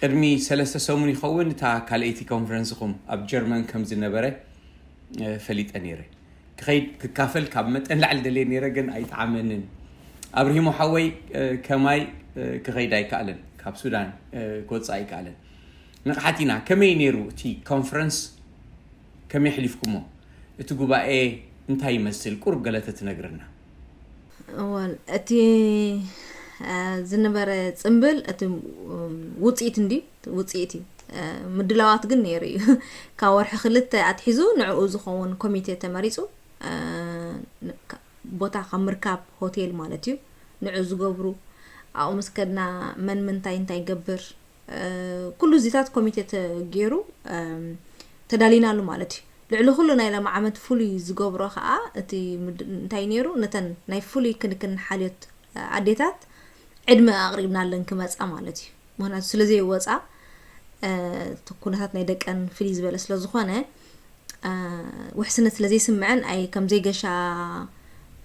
ቅድሚ ሰለስተ ሰሙን ይኸውን እታ ካልኣይቲ ኮንፈረንስኹም ኣብ ጀርመን ከም ዝነበረ፣ እ፣ ፈሊጠ ነይረ። ክኸይድ ክካፈል ካብ መጠን ላዕሊ ደልየ ነይረ፣ ግን ኣይጠዓመንን። ኣብርሂሞ ሓወይ፣ እ፣ ከማይ፣ እ፣ ክኸይድ ኣይከኣለን፣ ካብ ሱዳን፣ እ፣ ክወፅእ ኣይከኣለን። ንቕሓት ኢና። ከመይ ነይሩ እቲ ኮንፈረንስ? ከመይ ኣሕሊፍኩሞ? እቲ ጉባኤ እንታይ ይመስል? ቁሩብ ገለ ተትነግርና። እዋን እቲ፣ እ፣ ዝነበረ ጽምብል፣ እቲ፣ እም፣ ውጽኢት እንዲ፣ ውጽኢት እዩ። እ፣ ምድላዋት ግን ነይሩ እዩ። ካብ ወርሒ ክልተ ኣትሒዙ ንዕኡ ዝኸውን ኮሚቴ ተመሪጹ፣ እ፣ ን-፣ ካ-፣ ቦታ ካብ ምርካብ ሆቴል ማለት እዩ። ንዕኡ ዝገብሩ፣ ኣብኡ ምስ ከድና መን ምንታይ እንታይ ይገብር፣ እ፣ ኩሉ እዚታት ኮሚቴ ተገይሩ፣ እም፣ ተዳሊናሉ ማለት እዩ። ልዕሊ ኩሉ ናይ ሎሚ ዓመት ፍሉይ ዝገብሮ ከዓ እቲ ምድ-፣ እንታይ ነይሩ፣ ነተን ናይ ፍሉይ ክንክን ሓልዮት፣ እ፣ ኣዴታት ዕድመ ኣቕሪብናለን ክመጻ ማለት እዩ። ምኽንያቱ ስለ ዘይወጻ፣ እ፣ እቲ ኩነታት ናይ ደቀን ፍልይ ዝበለ ስለ ዝኾነ፣ እ፣ ውሕስነት ስለ ዘይስምዐን ኣይ ከም ዘይገሻ፣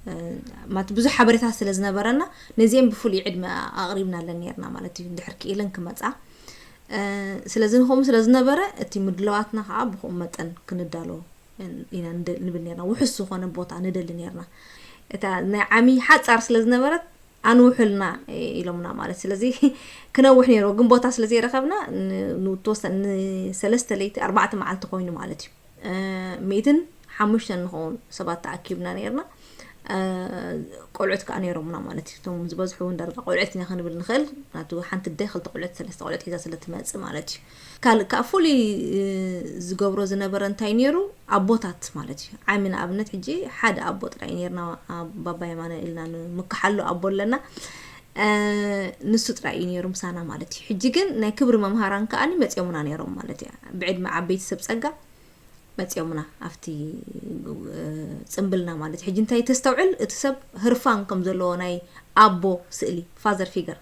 እ፣ ማለት ብዙሕ ሓበሬታ ስለ ዝነበረና ነዚአን ብፍሉይ ዕድመ ኣቕሪብናለን ነይርና ማለት እዩ፣ እንድሕር ክኢለን ክመጻ። እ፣ ስለዚ ንኸምኡ ስለ ዝነበረ እቲ ምድላዋትና ከዓ ብኸምኡ መጠን ክንዳሎ ኢና ንደ-፣ ንብል ነርና። ውሑስ ዝኾነ ቦታ ንደሊ ነርና። እታ ናይ ዓሚ ሓጻር ስለ ዝነበረት ኣንውሑልና ኢሎምና ማለት። ስለዚ ክነውሕ ነይርዎ፣ ግን ቦታ ስለ ዘይረኸብና ን-፣ ንተወሰነ፣ ንሰለስተ ለይቲ፣ ኣርባዕተ መዓልቲ ኮይኑ ማለት እዩ። እ፣ ሚእትን ሓሙሽተን ንኸውን ሰባት ተኣኪብና ነርና። እ፣ ቆልዑት ከዓ ነይሮምና ማለት እዩ። እቶም ዝበዝሑ እውን ዳርጋ ቆልዑት ኢና ክንብል ንኽእል። ምክንያቱ ሓንቲ ኣደ ክልተ ቆልዑት፣ ሰለስተ ቆልዑት ሒዛ ስለ ትመጽእ ማለት እዩ። ካልእ ከዓ ፍሉይ፣ እ፣ ዝገብሮ ዝነበረ እንታይ ነይሩ? ኣቦታት ማለት እዩ። ዓሚ ንኣብነት ሕጂ ሓደ ኣቦ ጥራይ ነርና፣ ኣባባ የማነ ኢልና ንምክሓሉ ኣቦ ኣለና። እ፣ ንሱ ጥራይ እዩ ነይሩ ምሳና ማለት እዩ። ሕጂ ግን ናይ ክብሪ መምሃራን ከኣኒ መጺኦምና ነይሮም ማለት እዩ። ብዕድመ ዓበይቲ ሰብ ጸጋ መጺኦምና ኣብቲ፣ እ፣ ጽምብልና ማለት እዩ። ሕጂ እንታይ ተስተውዕል? እቲ ሰብ ህርፋን ከም ዘለዎ ናይ ኣቦ ስእሊ፣ ፋዘር ፊገር።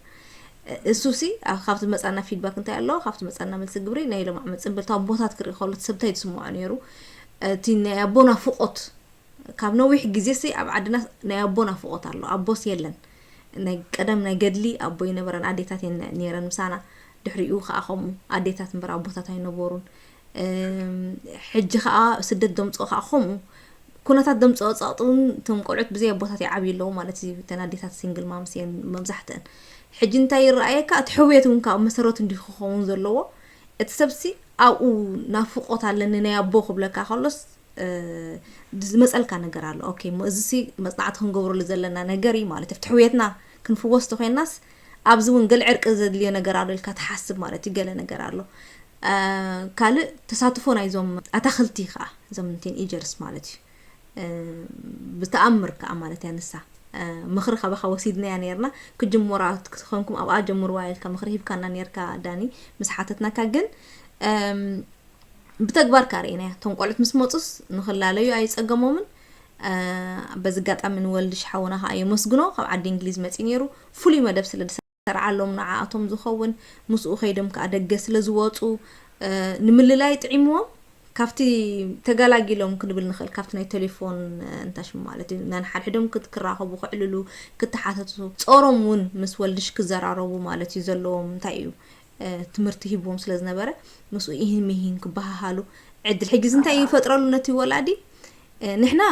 እ፣ እሱሲ፣ ኣ-፣ ካብቲ መጻና ፊድባክ እንታይ ኣሎ? ካብቲ መጻና መልሲ ግብሪ ናይ ሎም ዓመት ጽምብል፣ እቶም ኣቦታት ክርኢ ከሎ እቲ ሰብ እንታይ ዝስምዖ ነይሩ? እቲ ናይ ኣቦ ናፍቖት፣ ካብ ነዊሕ ግዜሲ ኣብ ዓድና ናይ ኣቦ ናፍቖት ኣሎ። ኣቦስ የለን። ናይ ቀደም ናይ ገድሊ ኣቦ ይነበረን፣ ኣዴታት የን-፣ ነይረን ምሳና። ድሕሪኡ ከዓ ከምኡ ኣዴታት እምበር ኣቦታት ኣይነበሩን። እም፣ ሕጂ ከዓ ስደት ዘምፅኦ ከዓ ከምኡ ኩነታት ዘምፅኦ ፀቕጢ እውን እቶም ቆልዑት ብዘይ ኣቦታት ይዓብዩ ኣለዉ ማለት እዩ። እተን ኣዴታት ሲንግል ማምስ እየን መብዛሕትአን። ሕጂ እንታይ ይረኣየካ? እቲ ሕውየት እውን ካብ መሰረቱ እንዲሁ ክኸውን ዘለዎ። እቲ ሰብሲ ኣብኡ ናፍቖት ኣለኒ ናይ ኣቦ ክብለካ ከሎስ፣ እ፣ ዝመፀልካ ነገር ኣሎ። ኦኬ፣ እሞ እዚሲ መፅናዕቲ ክንገብረሉ ዘለና ነገር እዩ ማለት እዩ። ኣብቲ ሕውየትና ክንፍወስ ተኮይናስ ኣብዚ እውን ገለ ዕርቂ ዘድልዮ ነገር ኣሎ ኢልካ ትሓስብ ማለት እዩ። ገለ ነገር ኣሎ። እ፣ ካልእ ተሳትፎ ናይዞም ኣታኽልቲ ከዓ፣ እዞም ቲን ኤጀርስ ማለት እዩ። እ፣ ብተኣምር ከዓ ማለት እያ ንሳ። እ፣ ምኽሪ ካባኻ ወሲድናያ ነይርና። ክጅምራ ክትኮንኩም ኣብኣ ጀምርዋ ኢልካ ምኽሪ ሂብካና ነይርካ ዳኒ፣ ምስ ሓተትናካ ግን፣ እም፣ ብተግባር ከኣ ርኢናያ። እቶም ቆልዑት ምስ መጹስ ንኽላለዩ ኣይጸገሞምን። እ፣ በዚ ኣጋጣሚ ንወልድሽ ሓውና ከኣ የመስግኖ። ካብ ዓዲ እንግሊዝ መጺኡ ነይሩ። ፍሉይ መደብ ስለ ዝሰርዓሎም ንዓኣቶም ዝኸውን፣ ምስኡ ከይዶም ከኣ ደገ ስለ ዝወጹ፣ እ፣ ንምልላይ ጥዒምዎም፣ ካብቲ ተገላጊሎም ክንብል ንኽእል፣ ካብቲ ናይ ቴሌፎን፣ እ፣ እንታይ ሽሙ ማለት እዩ፣ ነንሓድሕዶም ክት-፣ ክራኸቡ፣ ክዕልሉ፣ ክተሓተቱ፣ ጾሮም እውን ምስ ወልድሽ ክዘራረቡ ማለት እዩ፣ ዘለዎም እንታይ እዩ፣ እ፣ ትምህርቲ ሂብዎም ስለ ዝነበረ፣ ምስኡ ኢሂን ሚሂን ክበሃሃሉ ዕድል። ሕጂ እዚ እንታይ ይፈጥረሉ ነቲ ወላዲ? እ፣ ንሕና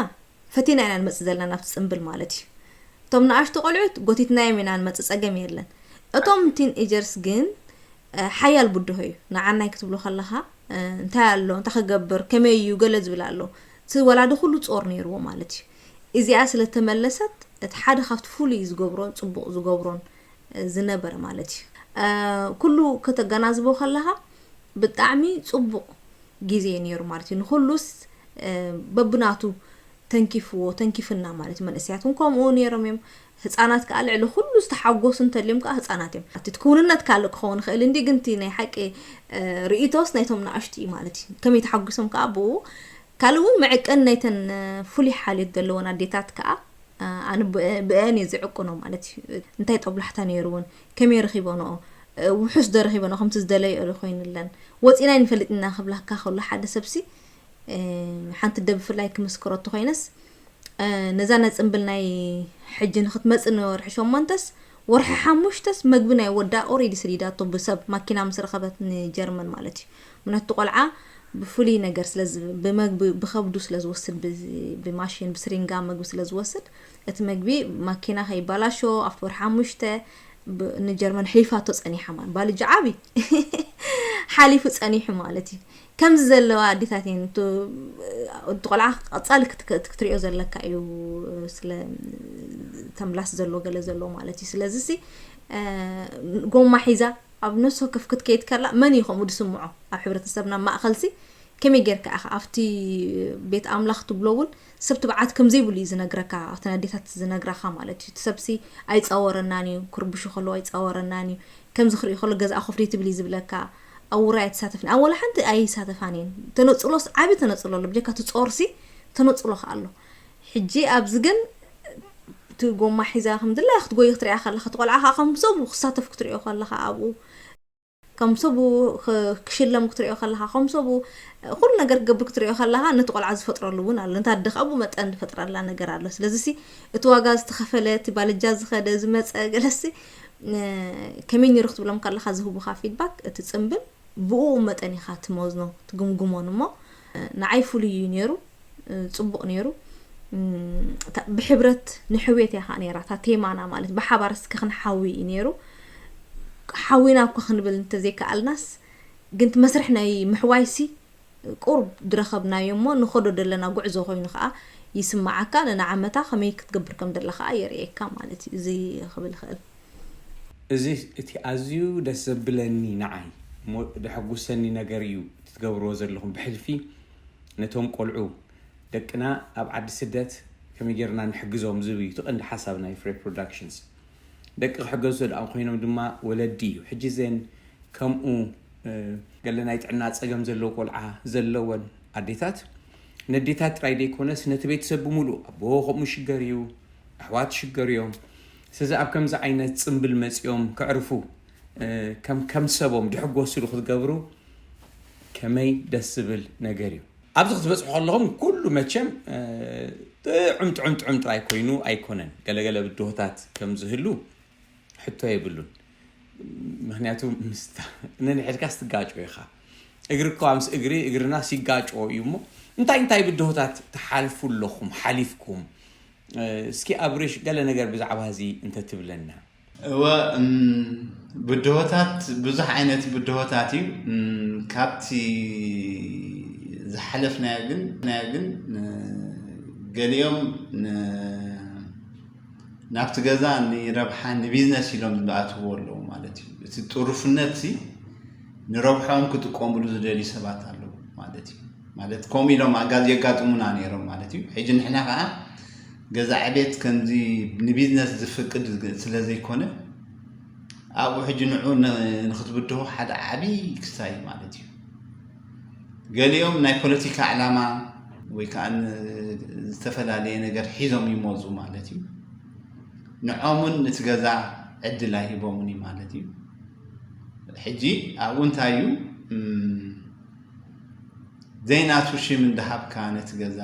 ፈቲና ኢና ንመጽእ ዘለና ናብቲ ጽምብል ማለት እዩ። እቶም ንኣሽቱ ቆልዑት ጎቲትናዮም ኢና ንመጽእ፣ ጸገም የለን። እቶም ቲን ኤጀርስ ግን፣ እ፣ ሓያል ብድሆ እዩ። ንዓናይ ክትብሎ ከለኻ፣ እ፣ እንታይ ኣሎ፣ እንታይ ክገብር፣ ከመይ እዩ፣ ገለ ዝብል ኣሎ። እቲ ወላዲ ኩሉ ጾር ነይርዎ ማለት እዩ። እዚኣ ስለ ተመለሰት፣ እቲ ሓደ ካብቲ ፍሉይ ዝገብሮ፣ ጽቡቕ ዝገብሮን፣ እ፣ ዝነበረ ማለት እዩ። እ፣ ኩሉ ከተገናዝቦ ከለኻ ብጣዕሚ ጽቡቕ ግዜ እዩ ነይሩ ማለት እዩ። ንኹሉስ፣ እ፣ በብናቱ ተንኪፍዎ፣ ተንኪፍና ማለት እዩ። መንእሰያት እውን ከምኡ ነይሮም እዮም። ህጻናት ከኣ ልዕሊ ኩሉ ዝተሓጎሱ እንተልዮም ከኣ ህጻናት እዮም። እቲ ክውንነት ካልእ ክኸውን ይኽእል እንዲ፣ ግን እቲ ናይ ሓቂ፣ እ፣ ርእይቶስ ናይቶም ንኣሽቱ እዩ ማለት እዩ። ከመይ ተሓጒሶም ከኣ ብኡ። ካልእ እውን መዐቀኒ ናይተን፣ እ፣ ፍሉይ ሓልዮት ዘለወን ኣዴታት ከኣ፣ እ፣ ኣነ ብአ-፣ ብአን እየ ዝዕቅኖ ማለት እዩ። እንታይ ጦብላሕታ ነይርወን፣ ከመይ ረኺበንኦ፣ እ፣ ውሑስ ዶ ረኺበንኦ፣ ከምቲ ዝደለይኦ ዶ ኮይንለን፣ ወጺና ኣይንፈልጥን ኢና ክብላካ ከሎ ሓደ ሰብሲ፣ እ፣ ሓንቲ ኣደ ብፍላይ ክምስክሮ እንተኾይነስ፣ እ፣ ነዛ ናይ ጽምብል ናይ ሕጂ ንክትመጽእ ንወርሒ ሸሞንተስ ወርሒ ሓሙሽተስ መግቢ ናይ ወዳ ኦሬዲ ስዲዳቶ ብሰብ ማኪና ምስ ረኸበት ንጀርመን ማለት እዩ። ምክንያቱ ቆልዓ ብፍሉይ ነገር ስለ ዝ- ብመግቢ ብኸብዱ ስለ ዝወስድ ብ- ብማሽን ብስሪንጋ መግቢ ስለ ዝወስድ እቲ መግቢ ማኪና ከይባላሾ ኣብቲ ወርሒ ሓሙሽተ ብ- ንጀርመን ሕሊፋቶ ጸኒሓ ማለት ባልጃ ዓቢ ሓሊፉ ጸኒሑ ማለት እዩ። ከምዚ ዘለዋ ኣዴታት እየን። እቲ እቲ ቆልዓ ቀጻሊ ክት- ክት- ክትሪኦ ዘለካ እዩ። ስለ ተምላስ ዘሎ ገለ ዘሎ ማለት እዩ። ስለዚ ሲ ጎማ ሒዛ ኣብ ነፍሲ ወከፍ ክትከይድ ከላ መን እዩ ከምኡ ዝስምዖ? ኣብ ሕብረተሰብና ማእኸል ሲ ከመይ ጌርካ ኢኻ ኣብቲ ቤት ኣምላኽ ትብሎ እውን ሰብ ትብዓት ከም ዘይብሉ እዩ ዝነግረካ ኣብተን ኣዴታት ዝነግራኻ ማለት እዩ። እቲ ሰብሲ ኣይፃወረናን እዩ፣ ክርብሹ ከለዉ ኣይፃወረናን እዩ፣ ከምዚ ክርኢ ከሎ ገዛኣ ኮፍሊ ትብል እዩ ዝብለካ። ኣብ ውራይ ኣይትሳተፍን ኣብ ወላ ሓንቲ ኣይሳተፋን እየን። ተነፅሎስ ዓብዪ ተነፅሎ ኣሎ ብጀካ እቲ ፆርሲ ተነፅሎ ከ ኣሎ። ሕጂ ኣብዚ ግን እቲ ጎማ ሒዛ ከም ድላ ክትጎይ ክትሪኣ ከለካ እቲ ቆልዓ ከዓ ከም ሰቡ ክሳተፍ ክትሪኦ ከለካ ኣብኡ ከም ሰቡ ክሽለም ክትሪኦ ከለካ ከም ሰቡ ኩሉ ነገር ክገብር ክትሪኦ ከለካ ነቲ ቆልዓ ዝፈጥረሉ እውን ኣሎ። ነታ ኣደ ካብኡ መጠን ዝፈጥረላ ነገር ኣሎ። ስለዚ ሲ እቲ ዋጋ ዝተኸፈለ እቲ ባልጃ ዝኸደ ዝመፀ ገለሲ ከመይ ነይሩ ክትብሎም ከለካ ዝህቡካ ፊድባክ እቲ ፅምብል ብኡ መጠን ኢኻ ትመዝኖ ትግምግሞን እሞ ንዓይ ፍሉይ እዩ ነይሩ። ጽቡቕ ነይሩ። ብሕብረት ንሕውየት እያ ከዓ ነይራ እታ ቴማና ማለት ብሓባር እስከ ክንሓዊ እዩ ነይሩ። ሓዊና እኳ ክንብል እንተዘይከኣልናስ ግን እቲ መስርሕ ናይ ምሕዋይ ሲ ቁሩብ ዝረኸብናዮ እሞ ንኸዶ ዘለና ጉዕዞ ኮይኑ ከዓ ይስምዓካ። ንንዓመታ ከመይ ክትገብር ከም ዘላ ከዓ የርእየካ ማለት እዩ። እዚ ክብል ይኽእል። እዚ እቲ ኣዝዩ ደስ ዘብለኒ ንዓይ እሞ ደሐጉሰኒ ነገር እዩ እቲ ትገብርዎ ዘለኹም ብሕልፊ ነቶም ቆልዑ ደቅና ኣብ ዓዲ ስደት ከመይ ጌርና ንሕግዞም ዝብል እዩ እቲ ቀንዲ ሓሳብ ናይ ፍሬ ፕሮዳክሽንስ። ደቂ ክሕገዙ ደኣ ኮይኖም ድማ ወለዲ እዩ። ሕጂ ዘን ከምኡ ገለ ናይ ጥዕና ጸገም ዘለዎ ቆልዓ ዘለወን ኣዴታት ነዴታት ጥራይ ዘይኮነስ ነቲ ቤተሰብ ብምሉእ ኣቦ ከምኡ ሽገር እዩ፣ ኣሕዋት ሽገር እዮም። ስለዚ ኣብ ከምዚ ዓይነት ጽምብል መጺኦም ከዕርፉ ከም ከም ሰቦም ድሕጎስሉ ክትገብሩ ከመይ ደስ ዝብል ነገር እዩ። ኣብዚ ክትበፅሑ ከለኹም ኩሉ መቸም ጥዑም ጥዑም ጥዑም ጥራይ ኮይኑ ኣይኮነን። ገለገለ ብድሆታት ከም ዝህሉ ሕቶ የብሉን። ምክንያቱ ምስታ ነንሕድካ ስትጋጮ ኢኻ። እግሪ እኳ ምስ እግሪ እግርና ሲጋጮ እዩ እሞ እንታይ እንታይ ብድሆታት ትሓልፉ ኣለኹም ሓሊፍኩም? እስኪ ኣብሪሽ ገለ ነገር ብዛዕባ እዚ እንተትብለና። እወ ብድሆታት ብዙሕ ዓይነት ብድሆታት እዩ። ካብቲ ዝሓለፍናዮ ግን ናዮ ግን ገሊኦም ናብቲ ገዛ ንረብሓ ንቢዝነስ ኢሎም ዝኣትዎ ኣለዉ ማለት እዩ። እቲ ጥሩፍነት ሲ ንረብሖም ክጥቀምሉ ዝደልዩ ሰባት ኣለዉ ማለት እዩ። ማለት ከምኡ ኢሎም ኣጋዝ የጋጥሙና ነይሮም ማለት እዩ። ሕጂ ንሕና ከዓ ገዛ ዕቤት ከምዚ ንቢዝነስ ዝፍቅድ ስለ ዘይኮነ ኣብኡ ሕጂ ንዑ ንክትብድሆ ሓደ ዓብዪ ክሳይ ማለት እዩ። ገሊኦም ናይ ፖለቲካ ዕላማ ወይ ከዓ ዝተፈላለየ ነገር ሒዞም ይመፁ ማለት እዩ። ንዖምን እቲ ገዛ ዕድል ኣይሂቦምን እዩ ማለት እዩ። ሕጂ ኣብኡ እንታይ እዩ ዘይናቱ ሽም እንዳሃብካ ነቲ ገዛ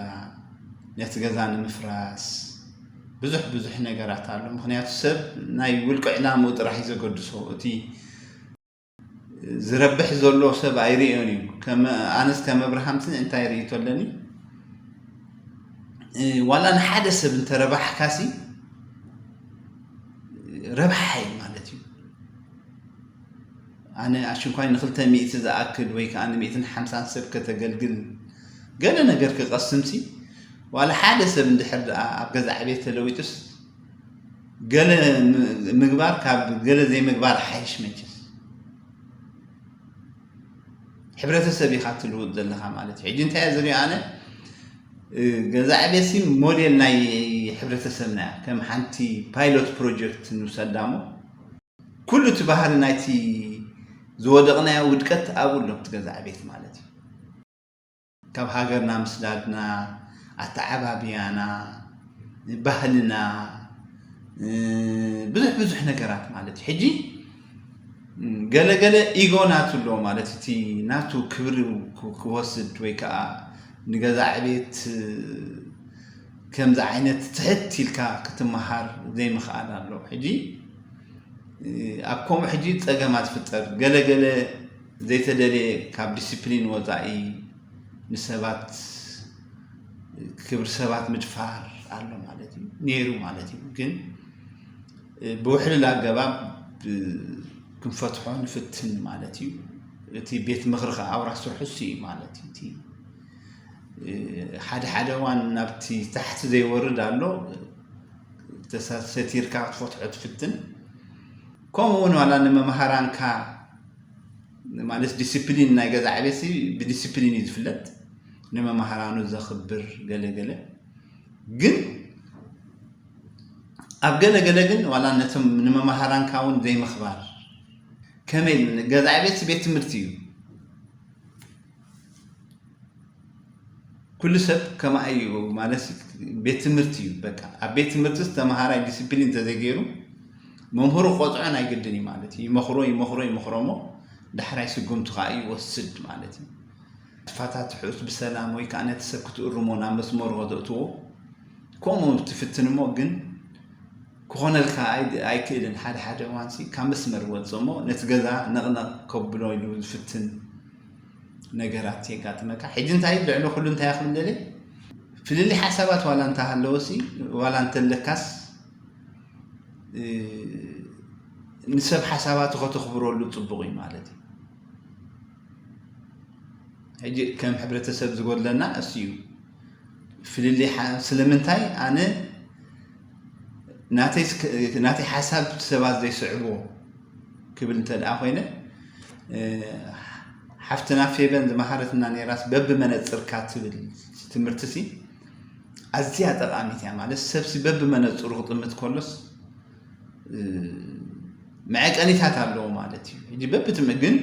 ነቲ ገዛ ንምፍራስ ብዙሕ ብዙሕ ነገራት ኣሎ። ምክንያቱ ሰብ ናይ ውልቂ ዕላምኡ ጥራሕ እዩ ዘገድሶ። እቲ ዝረብሕ ዘሎ ሰብ ኣይርእዮን እዩ። ኣነስ ከም ኣብርሃምሲ እንታይ ርእይቶ ኣለኒ? ዋላ ንሓደ ሰብ እንተረባሕካሲ ረብሓ እዩ ማለት እዩ። ኣነ ኣሽንኳይ ንክልተ ሚእቲ ዝኣክል ወይ ከዓ ንሚእትን ሓምሳን ሰብ ከተገልግል ገለ ነገር ክቐስምሲ ዋላ ሓደ ሰብ እንድሕር ደኣ ኣብ ገዛ ዕቤት ተለዊጡስ ገለ ምግባር ካብ ገለ ዘይምግባር ሓይሽ መችስ ሕብረተሰብ ኢኻ ትልውጥ ዘለኻ ማለት እዩ። ሕጂ እንታይ እየ ዝሪኦ ኣነ ገዛ ዕቤትሲ ሞዴል ናይ ሕብረተሰብና እያ። ከም ሓንቲ ፓይሎት ፕሮጀክት ንውሰዳ እሞ ኩሉ እቲ ባህሪ ናይቲ ዝወደቕናዮ ውድቀት ኣብኡ ኣሎ እቲ ገዛ ዕቤት ማለት እዩ። ካብ ሃገርና ምስዳድና፣ ኣተዓባብያና፣ ባህልና፣ ብዙሕ ብዙሕ ነገራት ማለት እዩ። ሕጂ ገለ ገለ ኢጎ ናቱ ኣለዎ ማለት እቲ ናቱ ክብሪ ክወስድ ወይ ከዓ ንገዛ ዕቤት ከምዚ ዓይነት ትሕት ኢልካ ክትመሃር ዘይምኽኣል ኣሎ። ሕጂ ኣብ ከምኡ ሕጂ ጸገማት ትፍጠር። ገለ ገለ ዘይተደልየ ካብ ዲሲፕሊን ወጻኢ ንሰባት፣ ክብሪ ሰባት ምድፋር ኣሎ ማለት እዩ፣ ነይሩ ማለት እዩ። ግን ብውሕልል ኣገባብ ክንፈትሖ ንፍትን ማለት እዩ። እቲ ቤት ምኽሪ ኸዓ ኣውራ ስርሑ እሱ እዩ ማለት እዩ። እቲ ሓደ ሓደ እዋን ናብቲ ታሕቲ ዘይወርድ ኣሎ፣ ተሳ-፣ ሰቲርካ ክትፈትሖ ትፍትን። ከምኡ እውን ዋላ ንመምሃራንካ፣ ማለት ዲሲፕሊን ናይ ገዛ ዕቤት ሲ ብዲሲፕሊን እዩ ዝፍለጥ፣ ንመምሃራኑ ዘኽብር ገለ ገለ። ግን ኣብ ገለ ገለ ግን ዋላ ነቶም ንመምሃራንካ እውን ዘይምኽባር። ከመይ ገዛ ዕቤት ቤት ትምህርቲ እዩ። ኩሉ ሰብ ከማይ እዩ ማለት ቤት ትምህርቲ እዩ። በቃ ኣብ ቤት ትምህርቲ ተምሃራይ ዲሲፕሊን እንተዘይገይሩ መምህሩ ቆፅዖ ናይ ግድን እዩ ማለት እዩ። ይመኽሮ ይመኽሮ ይመኽሮ እሞ ዳሕራይ ስጉምቲ ከዓ ይወስድ ማለት እዩ። ትፋታትሑስ ብሰላም ወይ ከዓ ነቲ ሰብ ክትእርሞ ናብ መስመሩ ከተእትዎ ከምኡ ትፍትን እሞ ግን ክኾነልካ ኣይ-፣ ኣይክእልን። ሓደ ሓደ እዋን ሲ ካብ መስመር ይወፅእ እሞ ነቲ ገዛ ነቕነቕ ከብሎ ኢሉ ዝፍትን ነገራት የጋጥመካ። ሕጂ እንታይ ልዕሊ ኩሉ እንታይ ክብል ደልየ? ፍልልይ ሓሳባት ዋላ እንተሃለወ ሲ ዋላ እንተለካስ፣ እ፣ ንሰብ ሓሳባቱ ከተኽብረሉ ፅቡቕ እዩ ማለት እዩ። ሕጂ ከም ሕብረተሰብ ዝጎድለና እሱ እዩ። ፍልልይ ሓ-፣ ስለምንታይ ኣነ ናተይ ስክ-፣ ናተይ ሓሳብ ሰባት ዘይስዕቦ ክብል እንተ ደኣ ኮይነ፣ እ፣ ሓፍትና ፌበን ዝመሃረትና ነይራስ በብመነጽርካ ትብል ትምህርቲ ሲ ኣዝያ ጠቓሚት እያ። ማለት ሰብሲ በብመነጽሩ ክጥምት ከሎስ፣ እ፣ መዐቀኒታት ኣለዎ ማለት እዩ። ሕጂ በብትም-፣ ግን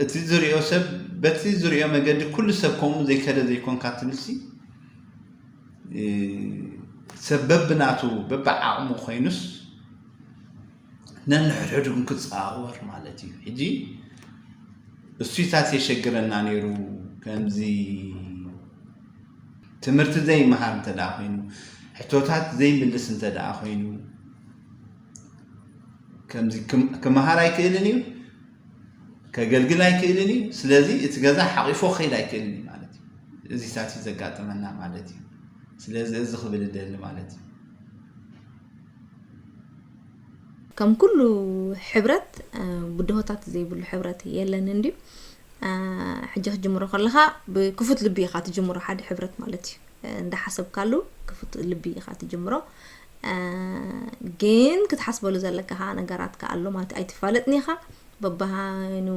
እቲ ዝሪኦ ሰብ በቲ ዝሪኦ መገዲ ኩሉ ሰብ ከምኡ ዘይከደ ዘይኮንካ ትብልሲ፣ እ፣ ሰብ በብናቱ በብዓቕሙ ኮይኑስ ነንሕድሕዱ ግን ክፀዋወር ማለት እዩ። ሕጂ እሱታት የሸግረና ነይሩ። ከምዚ ትምህርቲ ዘይመሃር እንተ ደኣ ኮይኑ፣ ሕቶታት ዘይምልስ እንተ ደኣ ኮይኑ፣ ከምዚ ክም-፣ ክመሃር ኣይክእልን እዩ፣ ከገልግል ኣይክእልን እዩ። ስለዚ እቲ ገዛ ሓቒፎ ክኸይድ ኣይክእልን እዩ ማለት እዩ። እዚታት እዩ ዘጋጥመና ማለት እዩ። ስለዚ እዚ ክብል እደሊ ማለት እዩ። ከም ኩሉ ሕብረት፣ እ፣ ብድሆታት ዘይብሉ ሕብረት የለን እንድዩ። እ፣ ሕጂ ክትጅምሮ ከለኻ ብክፉት ልቢ ኢኻ ትጅምሮ ሓደ ሕብረት ማለት እዩ። እ፣ እንዳሓሰብካሉ ክፉት ልቢ ኢኻ ትጅምሮ። እ፣ ግን ክትሓስበሉ ዘለካ ኸዓ ነገራት ከኣ ኣሎ ማለት ኣይትፋለጥን ኢኻ። በብሃይኑ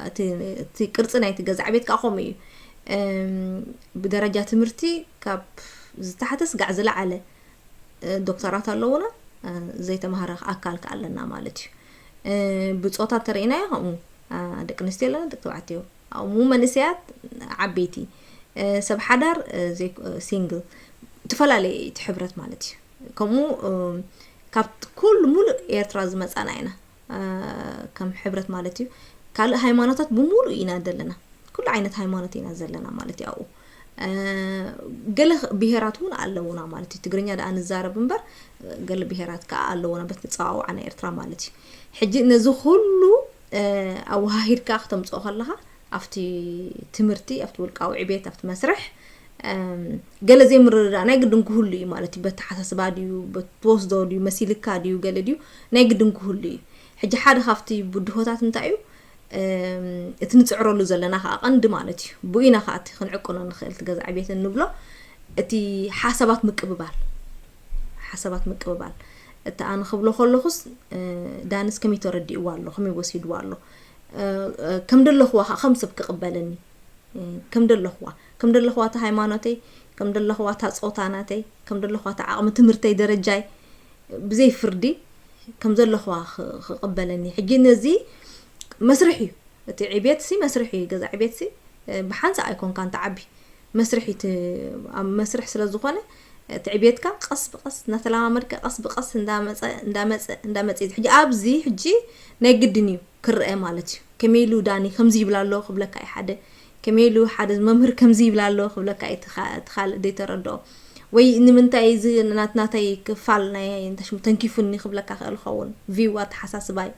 እቲ፣ እቲ ቅርጺ ናይቲ ገዛ ዕቤት ከኣ ከምኡ እዩ። እም፣ ብደረጃ ትምህርቲ ካብ ዝተሓተ ስጋዕ ዝለዓለ፣ እ፣ ዶክተራት ኣለዉና፣ እ፣ ዘይተማህረ ኣካል ከኣ ኣለና ማለት እዩ። እ፣ ብጾታ ተረኢናዮ ከምኡ፣ እ፣ ደቂ ኣንስትዮ ኣለና፣ ደቂ ተባዕትዮ። ከምኡ መንእሰያት ዓበይቲ፣ እ፣ ሰብ ሓዳር፣ እ፣ ዘይ-፣ እ፣ ሲንግል፣ እተፈላለየ እዩ እቲ ሕብረት ማለት እዩ። ከምኡ፣ እ፣ ካብ ኩሉ ሙሉእ ኤርትራ ዝመጻና ኢና፣ እ፣ ከም ሕብረት ማለት እዩ። ካልእ ሃይማኖታት ብሙሉእ ኢና ዘለና። ኩሉ ዓይነት ሃይማኖት ኢና ዘለና ማለት እዩ ኣብኡ። እ፣ ገለ ብሄራት እውን ኣለዉና ማለት እዩ። ትግርኛ ደኣ ንዛረብ እምበር፣ ገለ ብሄራት ከኣ ኣለዉና በቲ ንጸዋውዓ ናይ ኤርትራ ማለት እዩ። ሕጂ ነዚ ኩሉ፣ እ፣ ኣወሃሂድካ ክተምጽኦ ከለኻ፣ ኣብቲ ትምህርቲ፣ ኣብቲ ውልቃዊ ዕቤት፣ ኣብቲ መስርሕ፣ እም፣ ገለ ዘይምርድዳእ ናይ ግድን ክህሉ እዩ ማለት እዩ። በተሓሳስባ ድዩ፣ በቲ ትወስዶ ድዩ፣ መሲልካ ድዩ፣ ገለ ድዩ፣ ናይ ግድን ክህሉ እዩ። ሕጂ ሓደ ካብቲ ብድሆታት እንታይ እዩ? እም፣ እቲ ንጽዕረሉ ዘለና ከኣ ቀንዲ ማለት እዩ። ብኡ ኢና ከኣ እቲ ክንዕቅኖ ንኽእል፣ እቲ ገዛ ዕቤት እንብሎ፣ እቲ ሓሳባት ምቅብባል፣ ሓሳባት ምቅብባል። እቲ ኣነ ክብሎ ከለኹስ፣ እ፣ ዳንስ ከመይ ተረዲእዋ ኣሎ፣ ከመይ ወሲድዋ ኣሎ፣ እ፣ እ፣ ከም ደለኽዋ ከኣ ከም ሰብ ክቕበለኒ፣ እ፣ ከም ደለኽዋ፣ ከም ደለኽዋ እታ ሃይማኖተይ፣ ከም ደለኽዋ እታ ጾታ ናተይ፣ ከም ደለኽዋ እታ ዓቕሚ ትምህርተይ፣ ደረጃይ፣ ብዘይ ፍርዲ ከም ዘለኽዋ ኽ-፣ ክቕበለኒ። ሕጂ ነዚ መስርሕ እዩ፣ እቲ ዕቤትሲ መስርሕ እዩ፣ ገዛ ዕቤትሲ፣ እ፣ ብሓንሳእ ኣይኮንካን ትዓቢ። መስርሕ እዩ፣ እቲ ኣብ መስርሕ ስለ ዝኾነ፣ እቲ ዕቤትካ ቀስ ብቐስ እናተለማመድካ፣ ቀስ ብቐስ እንዳመጸ፣ እንዳመጸ፣ እንዳመጸ እዩ። ሕጂ ኣብዚ፣ ሕጂ ናይ ግድን እዩ ክረአ ማለት እዩ። ከመይ ኢሉ ዳኒ ከምዚ ይብል ኣሎ ክብለካ እዩ ሓደ፣ ከመይ ኢሉ ሓደ መምህር ከምዚ ይብል ኣሎ ክብለካ እዩ እቲ ኻ-፣ እቲ ካልእ ዘይተረድኦ። ወይ ንምንታይ እዚ ናት ናተይ ክፋል ናይ እንታይ ሽሙ ተንኪፉኒ ክብለካ ክእል ኸውን። ቪው ኣተሓሳስባይ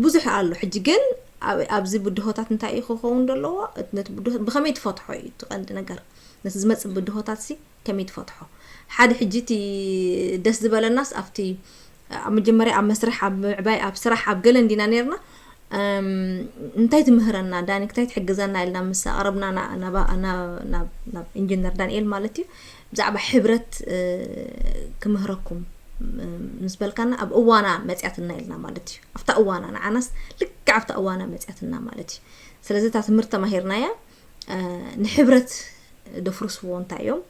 ብዙሕ ኣሎ። ሕጂ ግን ኣብ- ኣብዚ ብድሆታት እንታይ እዩ ክኸውን ዘለዎ? እቲ ነቲ ብድሆ ብኸመይ ትፈትሖ እዩ እቲ ቀንዲ ነገር። ነቲ ዝመጽእ ብድሆታት ሲ ከመይ ትፈትሖ? ሓደ ሕጂ እቲ ደስ ዝበለናስ ኣብቲ ኣብ መጀመርያ ኣብ መስርሕ ኣብ ምዕባይ ኣብ ስራሕ ኣብ ገለ እንዲና ነርና። እንታይ ትምህረና ዳኒ ክታይ ትሕግዘና ኢልና ምስ ኣቕረብና ናብ ኢንጂነር ዳንኤል ማለት እዩ ብዛዕባ ሕብረት ክምህረኩም ምስ በልካና ኣብ እዋና መፅያትና ኢልና ማለት እዩ። ኣብታ እዋና ንዓናስ ልክዕ ኣብታ እዋና መፅያትና ማለት እዩ። ስለዚ እታ ትምህርቲ ተማሂርናያ ንሕብረት ደፍርስዎ እንታይ እዮም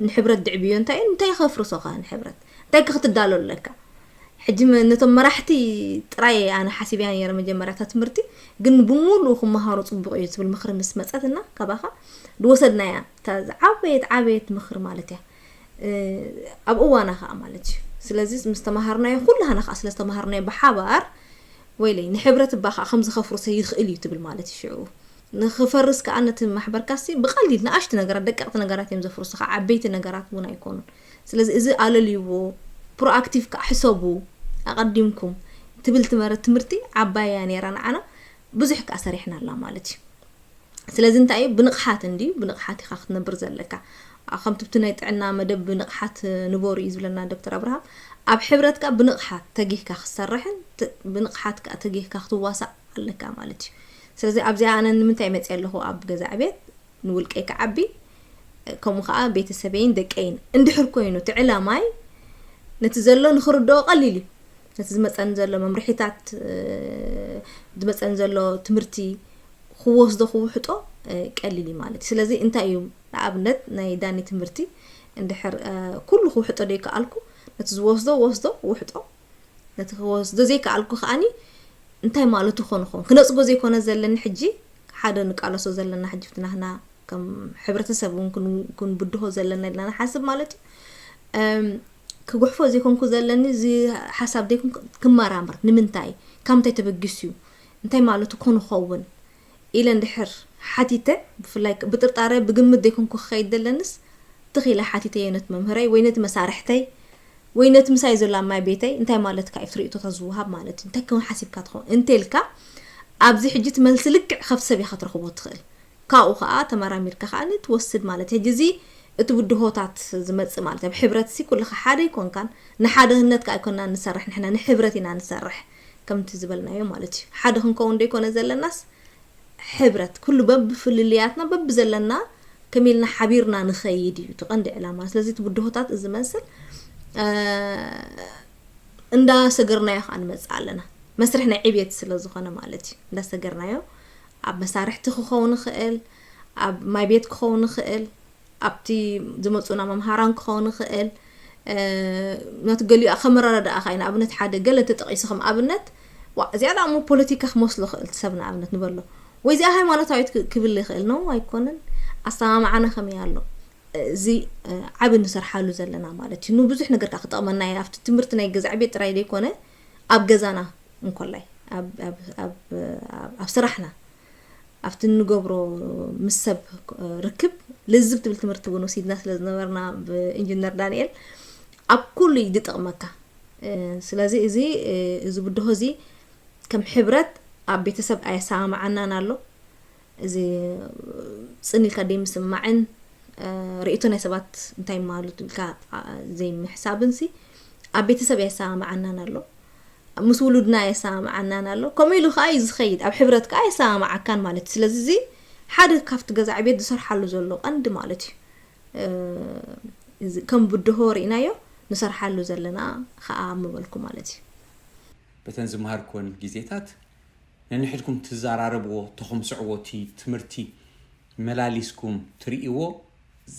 ንሕብረት ድዕብዮ እንታይ እንታይ ከፍርሶ ከ ንሕብረት እንታይ ክትዳሎ ኣለካ? ሕጂ ነቶም መራሕቲ ጥራይ ኣነ ሓሲብያ ነረ መጀመርያታ ትምህርቲ ግን ብሙሉ ክመሃሩ ፅቡቅ እዩ ትብል ምክሪ ምስ መፀትና ካባካ ዝወሰድናያ ዝዓበየት ዓበየት ምክሪ ማለት እያ። ኣብ እዋና ከዓ ማለት እዩ። ስለዚ ምስ ተማሃርናዮ ኩላህና ከዓ ስለ ዝተማሃርናዮ ብሓባር ወይለይ ንሕብረት እባ ከዓ ከምዚ ከፍርሶ ይኽእል እዩ ትብል ማለት እዩ ሽዑ ንኽፈርስ ከዓ ነቲ ማሕበርካሲ ብቐሊል ንኣሽቱ ነገራት ደቀቕቲ ነገራት እዮም ዘፍርሱ ከዓ ዓበይቲ ነገራት እውን ኣይኮኑን። ስለዚ እዚ ኣለልይዎ ፕሮኣክቲቭ ከዓ ሕሰቡ ኣቐዲምኩም ትብል ትመረት ትምህርቲ ዓባያ ነይራ ንዓና ብዙሕ ከዓ ሰሪሕናላ ማለት እዩ። ስለዚ እንታይ እዩ ብንቕሓት እንዲ ብንቕሓት ኢኻ ክትነብር ዘለካ ከምቲ ብቲ ናይ ጥዕና መደብ ብንቕሓት ንበሩ እዩ ዝብለና ዶክተር ኣብርሃም ኣብ ሕብረት ከዓ ብንቕሓት ተጊህካ ክትሰርሕን ብንቕሓት ከዓ ተጊህካ ክትዋሳእ ኣለካ ማለት እዩ። ስለዚ ኣብዚኣ ኣነ ንምንታይ መፅእ ኣለኹ ኣብ ገዛ ዕቤት ንውልቀይ ክዓቢ ከምኡ ከዓ ቤተሰበይን ደቀይን እንድሕር ኮይኑ እቲ ዕላማይ ነቲ ዘሎ ንክርድኦ ቀሊል እዩ። ነቲ ዝመፀኒ ዘሎ መምርሒታት ዝመፀኒ ዘሎ ትምህርቲ ክወስዶ ክውሕጦ ቀሊል እዩ ማለት እዩ። ስለዚ እንታይ እዩ ንኣብነት ናይ ዳኒ ትምህርቲ እንድሕር ኩሉ ክውሕጦ ደይከኣልኩ ነቲ ዝወስዶ ወስዶ ውሕጦ ነቲ ክወስዶ ዘይከኣልኩ ከዓኒ እንታይ ማለቱ ኮን ኾን ክነፅጎ ዘይኮነ ዘለኒ ሕጂ ሓደ ንቃለሶ ዘለና ሕጂ ፍትናህና ከም ሕብረተሰብ እውን ክንብድሆ ዘለና ኢልና ንሓስብ ማለት እዩ። ክጉሕፎ ዘይኮንኩ ዘለኒ እዚ ሓሳብ ዘይኮንኩ ክመራምር ንምንታይ ካብ ምንታይ ተበጊሱ እዩ እንታይ ማለቱ ኮን ኸውን ኢለ እንድሕር ሓቲተ ብፍላይ ብጥርጣረ ብግምት ዘይኮንኩ ክኸይድ ዘለንስ ትኺለ ሓቲተዮ ነቲ መምህረይ ወይ ነቲ መሳርሕተይ ወይ ነቲ ምሳይ ዘሎ ኣብ ማይ ቤተይ እንታይ ማለትካ እዩ ርእቶታት ዝወሃብ ማለት እዩ እንታይ ክውን ሓሲብካ ትኸውን እንተልካ ኣብዚ ሕጂ ትመልሲ ልክዕ ከፍቲ ሰብ ኢኻ ትረኽቦ ትኽእል ካብኡ ከዓ ተመራሚርካ ከዓ ትወስድ ማለት ሕጂ እዚ እቲ ብድሆታት ዝመፅእ ማለት ኣብ ሕብረት ሲ ኩልካ ሓደ ኣይኮንካን ንሓደህነት ከዓ ኣይኮና ንሰርሕ ንሕና ንሕብረት ኢና ንሰርሕ ከምቲ ዝበልናዮ ማለት እዩ ሓደ ክንከውን ዶ ይኮነ ዘለናስ ሕብረት ኩሉ በብፍልልያትና በብዘለና ከመይ ኢልና ሓቢርና ንኸይድ እዩ እቲ ቀንዲ ዕላማ። ስለዚ እቲ ብድሆታት እዚ መስል እንዳሰገርናዮ ከዓ ንመፅእ ኣለና። መስርሕ ናይ ዕብየት ስለ ዝኾነ ማለት እዩ። እንዳሰገርናዮ ኣብ መሳርሕቲ ክኸውን ይኽእል፣ ኣብ ማይ ቤት ክኸውን ይኽእል፣ ኣብቲ ዝመፁና መምሃራን ክኸውን ይኽእል፣ ነቲ ገሊኡ ከመረዳድኣኻ እዩ ንኣብነት ሓደ ገለ ተጠቒሱ ከም ኣብነት ዋ እዚኣ ደኣ እሞ ፖለቲካ ክመስሎ ይኽእል እቲ ሰብ ንኣብነት ንበሎ ወይ እዚኣ ሃይማኖታዊት ክብል ይኽእል ነው ኣይኮነን ኣሰማምዓና ከመይ ኣሎ እዚ ዓቢ ንሰርሓሉ ዘለና ማለት እዩ ንብዙሕ ነገር ከዓ ክጠቕመና እየ ኣብቲ ትምህርቲ ናይ ገዛ ዕቤት ጥራይ ዘይኮነ ኣብ ገዛና እንኮላይ ኣብ ስራሕና ኣብቲ እንገብሮ ምስ ሰብ ርክብ ልዝብ ትብል ትምህርቲ እውን ወሲድና ስለ ዝነበርና ብኢንጂነር ዳንኤል ኣብ ኩሉ እዩ ዝጠቕመካ። ስለዚ እዚ እዚ ብድሆ እዚ ከም ሕብረት ኣብ ቤተሰብ ኣየሰማምዓናን ኣሎ። እዚ ጽን ኢልካ ደይምስማዕን ርእይቶ ናይ ሰባት እንታይ ማለት ኢልካ ዘይምሕሳብን ሲ ኣብ ቤተሰብ ኣየሰማምዓናን ኣሎ። ምስ ውሉድና የሰማምዓናን ኣሎ ከምኡ ኢሉ ከዓ እዩ ዝኸይድ ኣብ ሕብረት ከዓ የሰማምዓካን ማለት እዩ ስለዚ እዚ ሓደ ካብቲ ገዛ ዕቤት ዝሰርሓሉ ዘሎ ቀንዲ ማለት እዩ ከም ብድሆ ርኢናዮ ንሰርሓሉ ዘለና ከዓ ምበልኩ ማለት እዩ በተን ዝመሃርኩወን ግዜታት ነንሕድኩም ትዘራረብዎ ተኹምስዕዎ እቲ ትምህርቲ መላሊስኩም ትርእይዎ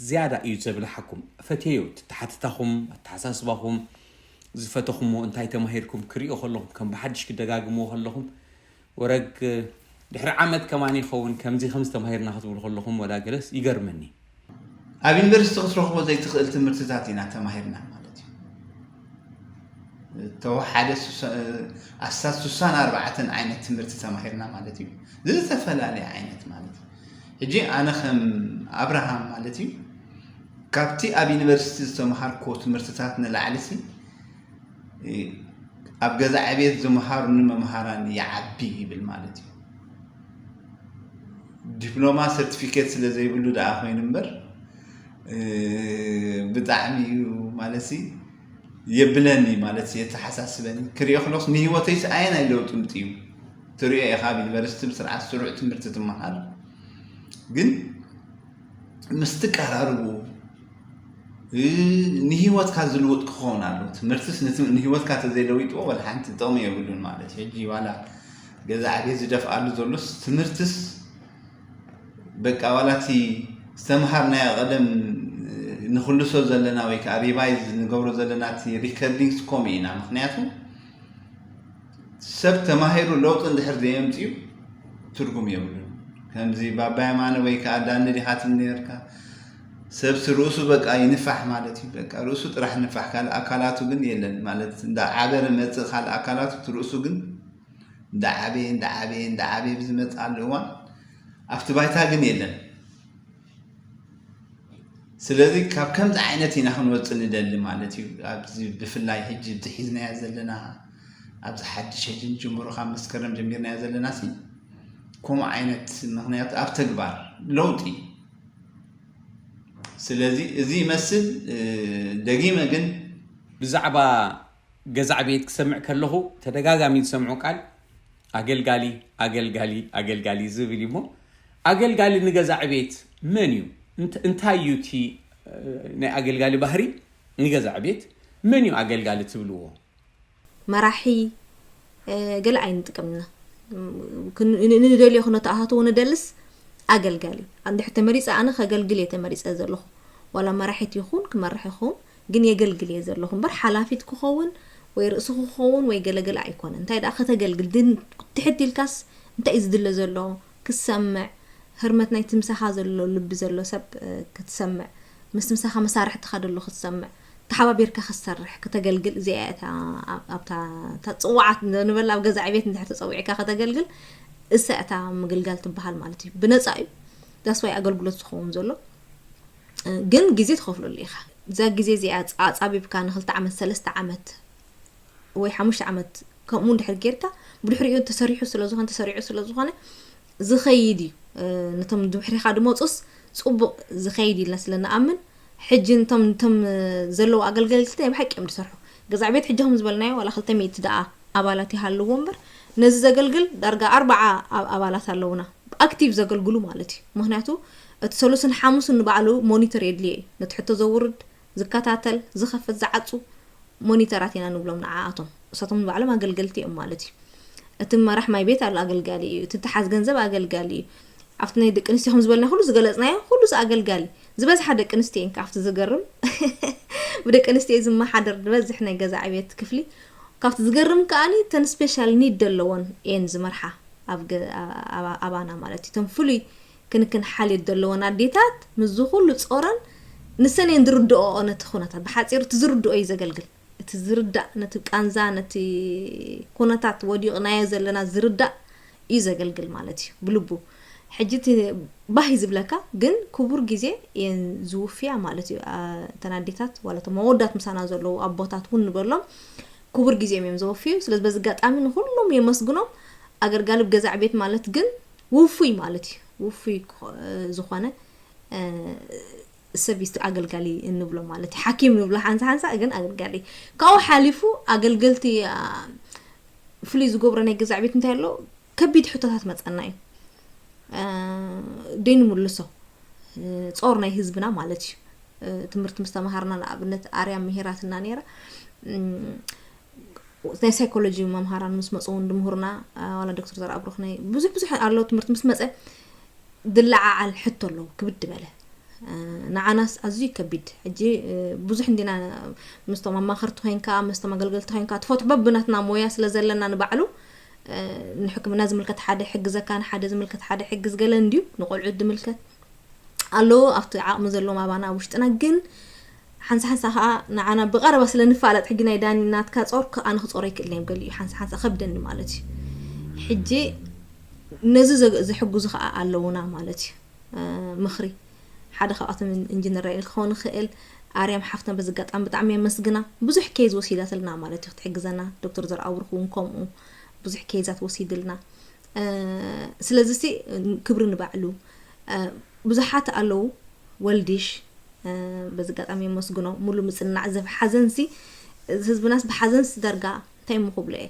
ዝያዳ እዩ ዘብልሓኩም። እፈትየዮ እቲ ኣተሓትታኹም፣ ኣተሓሳስባኹም፣ ዝፈተኹምዎ እንታይ ተማሂርኩም ክርእዮ ከለኹ ከም ብሓድሽ ክደጋግምዎ ከለኹ ወረግ ድሕሪ ዓመት ከማን ይኸውን ከምዚ ከምዚ ተማሂርና ክትብሉ ከለኹም ወላ ገለስ ይገርመኒ። ኣብ ዩኒቨርሲቲ ክትረኽቦ ዘይትኽእል ትምህርትታት ኢና ተማሂርና ማለት እዩ። ተወሓደ ኣስታት ሱሳን ኣርባዕተን ዓይነት ትምህርቲ ተማሂርና ማለት እዩ። ዝተፈላለየ ዓይነት ማለት እዩ። ሕጂ ኣነ ከም ኣብርሃም ማለት እዩ ካብቲ ኣብ ዩኒቨርሲቲ ዝተምሃርክዎ ትምህርትታት ንላዕሊ ሲ ኣብ ገዛ ዕቤት ዝምሃሩኒ መምሃራን ይዓቢ ይብል ማለት እዩ። ዲፕሎማ ሰርቲፊኬት ስለ ዘይብሉ ደኣ ኮይኑ እምበር ብጣዕሚ እዩ ማለት የብለኒ ማለት የተሓሳስበኒ። ክሪኦ ከለኩስ ንህይወተይስ ኣየናይ ለውጢ ምጥዩ ትሪኦ ኢኻ። ኣብ ዩኒቨርሲቲ ብስርዓት ስሩዕ ትምህርቲ ትመሃር ግን ምስ ትቀራርቡ ንህይወትካ ዝልውጥ ክኸውን ኣሎ። ትምህርትስ ንህይወትካ ተዘይለዊጥዎ ወላ ሓንቲ ጥቕሚ የብሉን ማለት እዩ። ሕጂ ዋላ ገዛ ዕቤት ዝደፍኣሉ ዘሎስ ትምህርትስ በቃ ዋላ እቲ ዝተምሃርናዮ ቀደም ንክልሶ ዘለና ወይ ከዓ ሪቫይዝ ንገብሮ ዘለና እቲ ሪከርዲንግስ ከምኡ ኢና። ምክንያቱ ሰብ ተማሂሩ ለውጢ እንድሕር ዘየምፅኡ ትርጉም የብሉን። ከምዚ ባባ የማነ ወይ ከዓ ዳኒ ዲኻ ትብል ነርካ፣ ሰብሲ ርእሱ በቃ ይንፋሕ ማለት እዩ። በቃ ርእሱ ጥራሕ ንፋሕ፣ ካልእ ኣካላቱ ግን የለን ማለት እንዳ ዓበረ መፅእ ካልእ ኣካላቱ እቲ ርእሱ ግን እንዳ ዓበየ እንዳ ዓበየ እንዳ ዓበየ ብዝመፅኣሉ እዋን ኣብቲ ባይታ ግን የለን። ስለዚ ካብ ከምዚ ዓይነት ኢና ክንወፅእ ንደሊ ማለት እዩ። ኣብዚ ብፍላይ ሕጂ እዚ ሒዝናዮ ዘለና ኣብዚ ሓድሽ ሕጂ ንጅምሮ ካብ መስከረም ጀሚርናዮ ዘለና ሲ ከምኡ ዓይነት ምክንያቱ ኣብ ተግባር ለውጢ። ስለዚ እዚ ይመስል። ደጊመ ግን ብዛዕባ ገዛዕ ቤት ክሰምዕ ከለኹ ተደጋጋሚ ዝሰምዖ ቃል ኣገልጋሊ ኣገልጋሊ ኣገልጋሊ ዝብል እዩ። እሞ ኣገልጋሊ ንገዛዕ ቤት መን እዩ? እንታይ እዩ እቲ ናይ ኣገልጋሊ ባህሪ? ንገዛዕ ቤት መን እዩ ኣገልጋሊ ትብልዎ? መራሒ ገለ ኣይንጥቀም ኢና። ንደልዮ ክነተኣታትዎ ንደልስ ኣገልጋሊ። እንድሕር ተመሪፀ ኣነ ከገልግል እየ ተመሪፀ ዘለኹ። ዋላ መራሒት ይኹን ክመርሕ ይኹን ግን የገልግል እየ ዘለኹ እምበር ሓላፊት ክኸውን ወይ ርእሲ ክኸውን ወይ ገለገለ ኣይኮነ። እንታይ ደኣ ከተገልግል ድን ትሕት ኢልካስ እንታይ እዩ ዝድለ ዘሎ ክሰምዕ ህርመት ናይቲ ምሳኻ ዘሎ ልቢ ዘሎ ሰብ ክትሰምዕ ምስ ምሳኻ መሳርሕትኻ ደሎ ክትሰምዕ ተሓባቢርካ ክትሰርሕ ክተገልግል እዚኣ እታ ኣብታ እታ ፅዋዓት ንበላ ኣብ ገዛ ዕቤት እንድሕር ተፀዊዕካ ከተገልግል እሳ እታ ምግልጋል ትበሃል ማለት እዩ። ብነፃ እዩ ዳስዋይ ኣገልግሎት ዝኸውን ዘሎ ግን ግዜ ትኸፍለሉ ኢኻ። እዛ ግዜ እዚኣ ኣፃቢብካ ንክልተ ዓመት ሰለስተ ዓመት ወይ ሓሙሽተ ዓመት ከምኡ እንድሕር ጌርካ ብድሕሪኡ ተሰሪሑ ስለዝኾነ ተሰሪዑ ስለዝኾነ ዝኸይድ እዩ። ነቶም ድሕሪኻ ድመፁስ ፅቡቕ ዝኸይድ ኢልና ስለ ንኣምን ሕጂ ነቶም ነቶም ዘለዉ ኣገልገልቲ ናይ ብሓቂ እዮም ዝሰርሑ። ገዛዕ ቤት ሕጂ ከም ዝበልናዮ ዋላ ክልተ ሚእቲ ደኣ ኣባላት ይሃልዎ እምበር ነዚ ዘገልግል ዳርጋ ኣርባዓ ኣባላት ኣለውና ኣክቲቭ ዘገልግሉ ማለት እዩ። ምክንያቱ እቲ ሰሉስን ሓሙስን ንባዕሉ ሞኒተር የድልዮ እዩ። ነቲ ሕቶ ዘውርድ፣ ዝከታተል፣ ዝኸፍት፣ ዝዓፁ ሞኒተራት ኢና ንብሎም ንዓኣቶም። እሳቶም ንባዕሎም ኣገልገልቲ እዮም ማለት እዩ። እቲ መራሕ ማይ ቤት ኣሎ ኣገልጋሊ እዩ። እቲ ተሓዝ ገንዘብ ኣገልጋሊ እዩ። ኣብቲ ናይ ደቂ ኣንስትዮ ከም ዝበልና ኩሉ ዝገለፅናዮ ኩሉስ ኣገልጋሊ ዝበዝሓ ደቂ ኣንስትዮ እየን ካብቲ ዝገርም ብደቂ ኣንስትዮ ዝመሓደር ዝበዝሕ ናይ ገዛ ዕብየት ክፍሊ ካብቲ ዝገርም ከኣኒ ተን ስፔሻል ኒድ ደለዎን እየን ዝመርሓ ኣብ ገ- ኣ- ኣባ- ኣባና ማለት እዩ። ተን ፍሉይ ክንክን ሓልዮት ደለዎን ኣዴታት ምስዚ ኩሉ ጾረን ንሰን እየን ዝርድኦ ነቲ ኩነታት ብሓፂሩ እቲ ዝርድኦ እዩ ዘገልግል። እቲ ዝርዳእ ነቲ ቃንዛ ነቲ ኩነታት ወዲቕናዮ ዘለና ዝርዳእ እዩ ዘገልግል ማለት እዩ ብልቡ። ሕጂ እቲ ባህ እዩ ዝብለካ ግን ክቡር ግዜ እየን ዝውፍያ ማለት እዩ። አ- እተን ኣዴታት ዋላ እቶም ኣወዳት ምሳና ዘለዉ ኣቦታት እውን ንበሎም ክቡር ግዜኦም እዮም ዘወፍዩ። ስለዚ በዚ ኣጋጣሚ ንኩሎም የመስግኖም። ኣገልጋሊ ብገዛዕ ቤት ማለት ግን ውፉይ ማለት እዩ። ውፉይ ዝኾነ ሰብ ይስቲ ኣገልጋሊ እንብሎ ማለት እዩ። ሓኪም ንብሎ ሓንሳ ሓንሳ ግን ኣገልጋሊ ካብኡ ሓሊፉ ኣገልገልቲ ፍሉይ ዝገብሮ ናይ ገዛዕ ቤት እንታይ ኣሎ ከቢድ ሕቶታት መፀና እዩ። ደይ ንምልሶ ፆር ናይ ህዝብና ማለት እዩ። ትምህርቲ ምስ ተምሃርና ንኣብነት ኣርያ ምሂራትና ነይራ። ናይ ሳይኮሎጂ መምሃራን ምስ መፁ እውን ድምህሩና ዋላ ዶክተር ዘርኣብሩኽ ናይ ብዙሕ ብዙሕ ኣሎ ትምህርቲ ምስ መፀ ዝለዓዓል ሕቶ ኣለዉ ክብድ በለ። ንዓናስ ኣዝዩ ከቢድ ሕጂ ብዙሕ እንዲና ምስቶም ኣማኸርቲ ኮይንካ ምስቶም ኣገልገልቲ ኮይንካ ትፈትሖ በብናትና ሞያ ስለ ዘለና ንባዕሉ ንሕክምና ዝምልከት ሓደ ሕግዘካ ንሓደ ዝምልከት ሓደ ሕግዝ ገለ እንድዩ ንቆልዑት ዝምልከት ኣለዉ ኣብቲ ዓቕሚ ዘለዎም ኣባና ኣብ ውሽጥና ግን ሓንሳ ሓንሳ ከዓ ንዓና ብቐረባ ስለ ንፋለጥ ሕጂ ናይ ዳኒ ናትካ ጾር ኣነ ክጾሮ ይክእል እዮም ገሊኡ ሓንሳ ሓንሳ ከብደኒ ማለት እዩ ሕጂ ነዚ ዘሕግዙ ከዓ ኣለዉና ማለት እዩ ምኽሪ ሓደ ካብኣቶም ኢንጂነር ራይል ክኸውን ይኽእል። ኣርያም ሓፍትና በዚ ኣጋጣሚ ብጣዕሚ የመስግና። ብዙሕ ኬዝ ወሲዳትልና ማለት እዩ ክትሕግዘና። ዶክተር ዘርኣብሩኽ እውን ከምኡ ብዙሕ ኬዛት ወሲድልና። ስለዚ ሲ ክብሪ ንባዕሉ። ብዙሓት ኣለዉ። ወልዲሽ በዚ ኣጋጣሚ የመስግኖ። ሙሉ ምጽናዕ ዘብ ሓዘንሲ ህዝብናስ ብሓዘንሲ ዳርጋ እንታይ እሞ ክብሎ እየ፣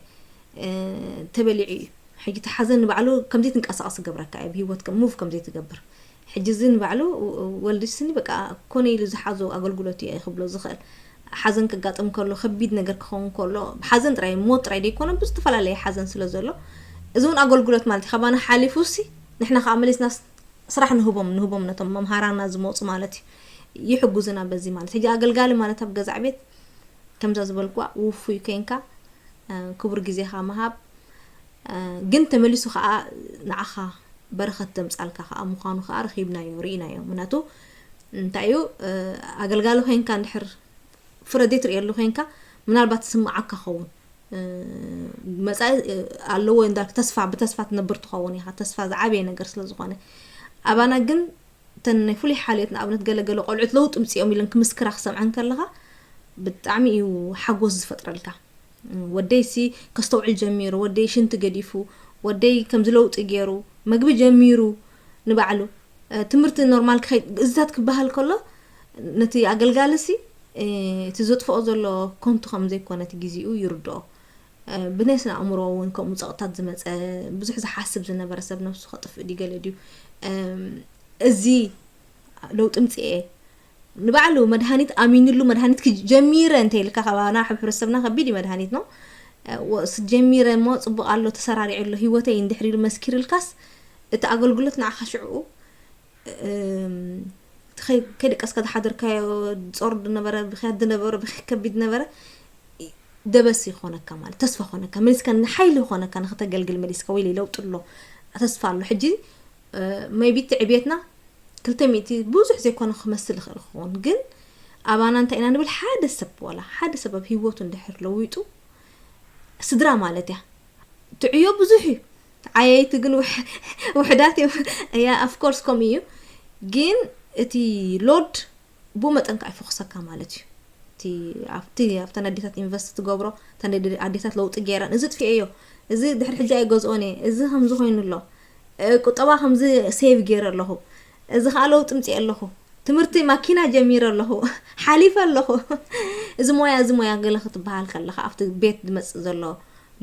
ተበሊዑ እዩ። ሕጂ እቲ ሓዘን ንባዕሉ ከምዘይ ትንቀሳቐስ ዝገብረካ እዩ፣ ብህይወት ከም ሙቭ ከምዘይ ትገብር። ሕጂ እዚ ንባዕሉ ወልዲ ስኒ በቃ ኮነ ኢሉ ዝሓዞ ኣገልግሎት እዩ ክብሎ ዝኽእል። ሓዘን ከጋጥም ከሎ፣ ከቢድ ነገር ክኸውን ከሎ፣ ሓዘን ጥራይ ሞት ጥራይ ዘይኮነ ብዝተፈላለየ ሓዘን ስለ ዘሎ፣ እዚ እውን ኣገልግሎት ማለት እዩ። ካባና ሓሊፉ ሲ ንሕና ከዓ መሊስና ስራሕ ንህቦም ንህቦም ነቶም መምሃራና ዝመፁ ማለት እዩ። ይሕጉዝና በዚ ማለት ሕጂ ኣገልጋሊ ማለት ኣብ ገዛ ዕቤት ከምዛ ዝበልኩዋ ውፉይ ኮይንካ ክቡር ግዜኻ ምሃብ፣ ግን ተመሊሱ ከዓ ንዓኻ በረኸት ዘምፃልካ ከዓ ምዃኑ ከዓ ረኺብናዮ፣ ርኢናዮ። ምክንያቱ እንታይ እዩ፣ ኣገልጋሊ ኮይንካ እንድሕር ፍረ ዘይትርእየሉ ኮይንካ ምናልባት ትስምዓካ ኸውን። መፃኢ ኣለዎ እንዳልክ ተስፋ ብተስፋ ትነብር ትኸውን ኢኻ። ተስፋ ዝዓበየ ነገር ስለ ዝኾነ ኣባና ግን እተን ናይ ፍሉይ ሓልዮት ንኣብነት ገለገለ ቆልዑት ለውጢ ምፅኦም ኢለን ክምስክራ ክሰምዐን ከለኻ ብጣዕሚ እዩ ሓጎስ ዝፈጥረልካ። ወደይ ሲ ከስተውዕል ጀሚሩ፣ ወደይ ሽንቲ ገዲፉ፣ ወደይ ከምዚ ለውጢ ገይሩ፣ መግቢ ጀሚሩ ንባዕሉ፣ ትምህርቲ ኖርማል ክኸይድ እዚታት ክበሃል ከሎ ነቲ ኣገልጋሊ ሲ እቲ ዘጥፍኦ ዘሎ ኮንቱ ከም ዘይኮነ እቲ ግዜኡ ይርድኦ። ብናይ ስነ ኣእምሮ እውን ከምኡ ጸቕጥታት ዝመጸ ብዙሕ ዝሓስብ ዝነበረ ሰብ ነብሱ ከጥፍእ ድዩ ገለ ድዩ እዚ ለውጢ ምጽኤ ንባዕሉ መድሃኒት ኣሚንሉ መድሃኒት ክጀሚረ እንተ ኢልካ ካባና ሕብረተሰብና ከቢድ እዩ መድሃኒት ነው ወስ ጀሚረ እሞ ጽቡቕ ኣሎ ተሰራሪዑ ኣሎ ህይወተይ እንድሕር ኢሉ መስኪርልካስ እቲ ኣገልግሎት ንዓኻ ሽዕኡ ከይደቀስካ ዝሓደርካዮ ጾር ድነበረ ብክያት ድነበረ ብክያት ከቢድ ነበረ ደበስ ይኾነካ ማለት ተስፋ ኾነካ መሊስካ ንሓይሊ ኾነካ ንክተገልግል መሊስካ ወይ ለውጢ ኣሎ ተስፋ ኣሎ ሕጂ maybe እቲ ዕብየትና ክልተ ሚእቲ ብዙሕ ዘይኮነ ክመስል ይኽእል ክኸውን ግን ኣባና እንታይ ኢና ንብል ሓደ ሰብ ዋላ ሓደ ሰብ ኣብ ህይወቱ እንድሕር ለዊጡ ስድራ ማለት እያ ትዕዮ ብዙሕ እዩ ዓየይቲ ግን ውሕዳት እዮም እያ of course ከምኡ እዩ ግን እቲ load ብኡ መጠን ከዓ ይፈኩሰካ ማለት እዩ እቲ ኣብቲ ኣብተን ኣዴታት ኢንቨስት ትገብሮ እተን ኣዴታት ለውጢ ገይረን እዚ ጥፊኤዮ እዚ ድሕሪ ሕጂ ኣይገዝኦን እየ እዚ ከምዚ ኮይኑ ኣሎ ቁጠባ ከምዚ ሴቭ ገይረ ኣለኹ እዚ ከዓ ለውጢ ምፅእ ኣለኹ ትምህርቲ ማኪና ጀሚረ ኣለኹ ሓሊፈ ኣለኹ እዚ ሞያ እዚ ሞያ ገለ ክትበሃል ከለካ ኣብቲ ቤት ዝመፅእ ዘሎ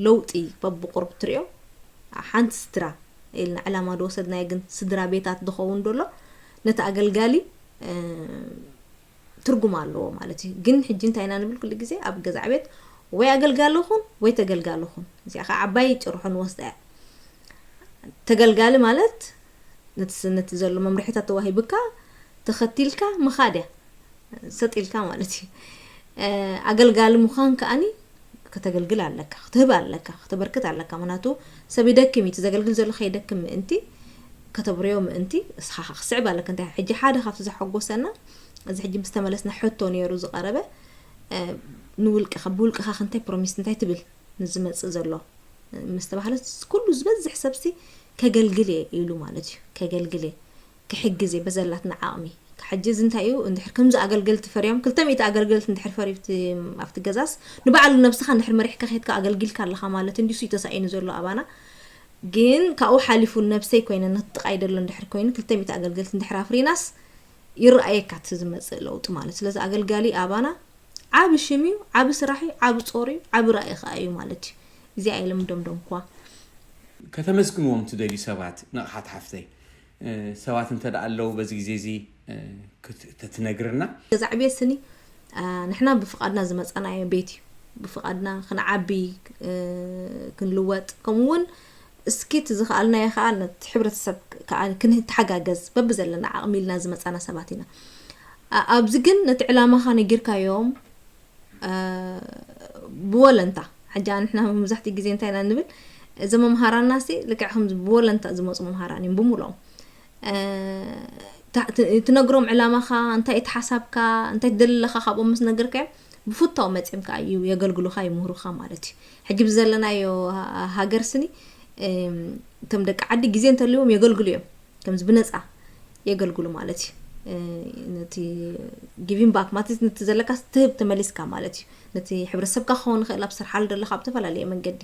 ለውጢ በብቁርብ ትሪኦ ሓንቲ ስድራ ኢልና ዕላማ ዝወሰድናዮ ግን ስድራ ቤታት ዝኸውን ዘሎ ነቲ ኣገልጋሊ ትርጉም ኣለዎ ማለት እዩ ግን ሕጂ እንታይ ኢና ንብል ኩሉ ግዜ ኣብ ገዛ ዕቤት ወይ ኣገልጋሊ ኹን ወይ ተገልጋሊ ኹን እዚኣ ከዓ ዓባይ ጭርሖ ንወስዳ እያ ተገልጋሊ ማለት ነቲ ነቲ ዘሎ መምርሒታት ተዋሂብካ ተኸቲልካ ምኻድ እያ ሰጥ ኢልካ ማለት እዩ ኣገልጋሊ ምዃን ከኣኒ ከተገልግል ኣለካ ክትህብ ኣለካ ክተበርክት ኣለካ ምክንያቱ ሰብ ይደክም እዩ ዘገልግል ዘሎ ከይደክም ምእንቲ ከተብርዮ ምእንቲ እስኻ ክስዕብ ኣለካ እንታይ ሕጂ ሓደ ካብቲ ዘሐጎሰና እዚ ሕጂ ምስ ተመለስና ሕቶ ነይሩ ዝቐረበ ንውልቅኻ ብውልቅኻ ክንታይ ፕሮሚስ እንታይ ትብል ንዝመፅእ ዘሎ ምስ ተባህለ ኩሉ ዝበዝሕ ሰብሲ ከገልግል እየ ኢሉ ማለት እዩ ከገልግል እየ ክሕግዝ እየ በዘላትና ዓቕሚ ሕጂ እዚ እንታይ እዩ እንድሕር ከምዚ ኣገልገልቲ ፈርዮም ክልተ ሚእቲ ኣገልገልቲ እንድሕር ፈርዩ ኣብቲ ገዛስ ንባዕሉ ነብስኻ እንድሕር መሪሕካ ከድካ ኣገልጊልካ ኣለኻ ማለት እንዲሱ እዩ ተሳኢኑ ዘሎ ኣባና ግን ካብኡ ሓሊፉ ነብሰይ ኮይነ ነትጥቃይ ደሎ እንድሕር ኮይኑ ክልተ ሚእቲ ኣገልገልቲ እንድሕር ኣፍሪናስ ይረኣየካ እቲ ዝመፅእ ለውጢ ማለት ስለዚ ኣገልጋሊ ኣባና ዓቢ ሽም እዩ ዓቢ ስራሕ እዩ ዓቢ ጾር እዩ ዓቢ ራእይ ከዓ እዩ ማለት እዩ እዚኣ ኢለ ምደምደምኳ ከተመስግንዎም ትደልዩ ሰባት ንቕሓት ሓፍተይ ሰባት እንተ ኣለዉ በዚ ግዜ እዚ ተትነግርና ገዛ ዕብየት ስኒ ንሕና ብፍቓድና ዝመፃናዮ ቤት እዩ ብፍቓድና ክንዓቢ ክንልወጥ ከምኡ እውን እስኪ እቲ ዝኸኣልናዮ ከዓ ነቲ ሕብረተሰብ ከዓ ክንተሓጋገዝ በብዘለና ዓቕሚ ኢልና ዝመፃና ሰባት ኢና ኣብዚ ግን ነቲ ዕላማኻ ነጊርካዮም ብወለንታ ሕጂ ንሕና መብዛሕትኡ ግዜ እንታይ ኢና ንብል እዞም መምሃራና ሲ ልክዕ ከም ብወለንታ ዝመፁ መምሃራን እዮም ብምልኦም ትነግሮም ዕላማኻ እንታይ እቲ ሓሳብካ እንታይ ትደሊ ኣለኻ ካብኦም ምስ ነገርካዮም ብፍታው መፅኦም ከዓ እዩ የገልግሉኻ ይምህሩኻ ማለት እዩ ሕጂ ብዘለናዮ ሃገር ስኒ እቶም ደቂ ዓዲ ግዜ እንተልዎም የገልግሉ እዮም ከምዚ ብነፃ የገልግሉ ማለት እዩ ነቲ ጊቪንግ ባክ ማለት ነቲ ዘለካ ትህብ ተመሊስካ ማለት እዩ። ነቲ ሕብረተሰብካ ክኸውን ይኽእል፣ ኣብ ስርሓሉ ዘለካ ኣብ ዝተፈላለየ መንገዲ።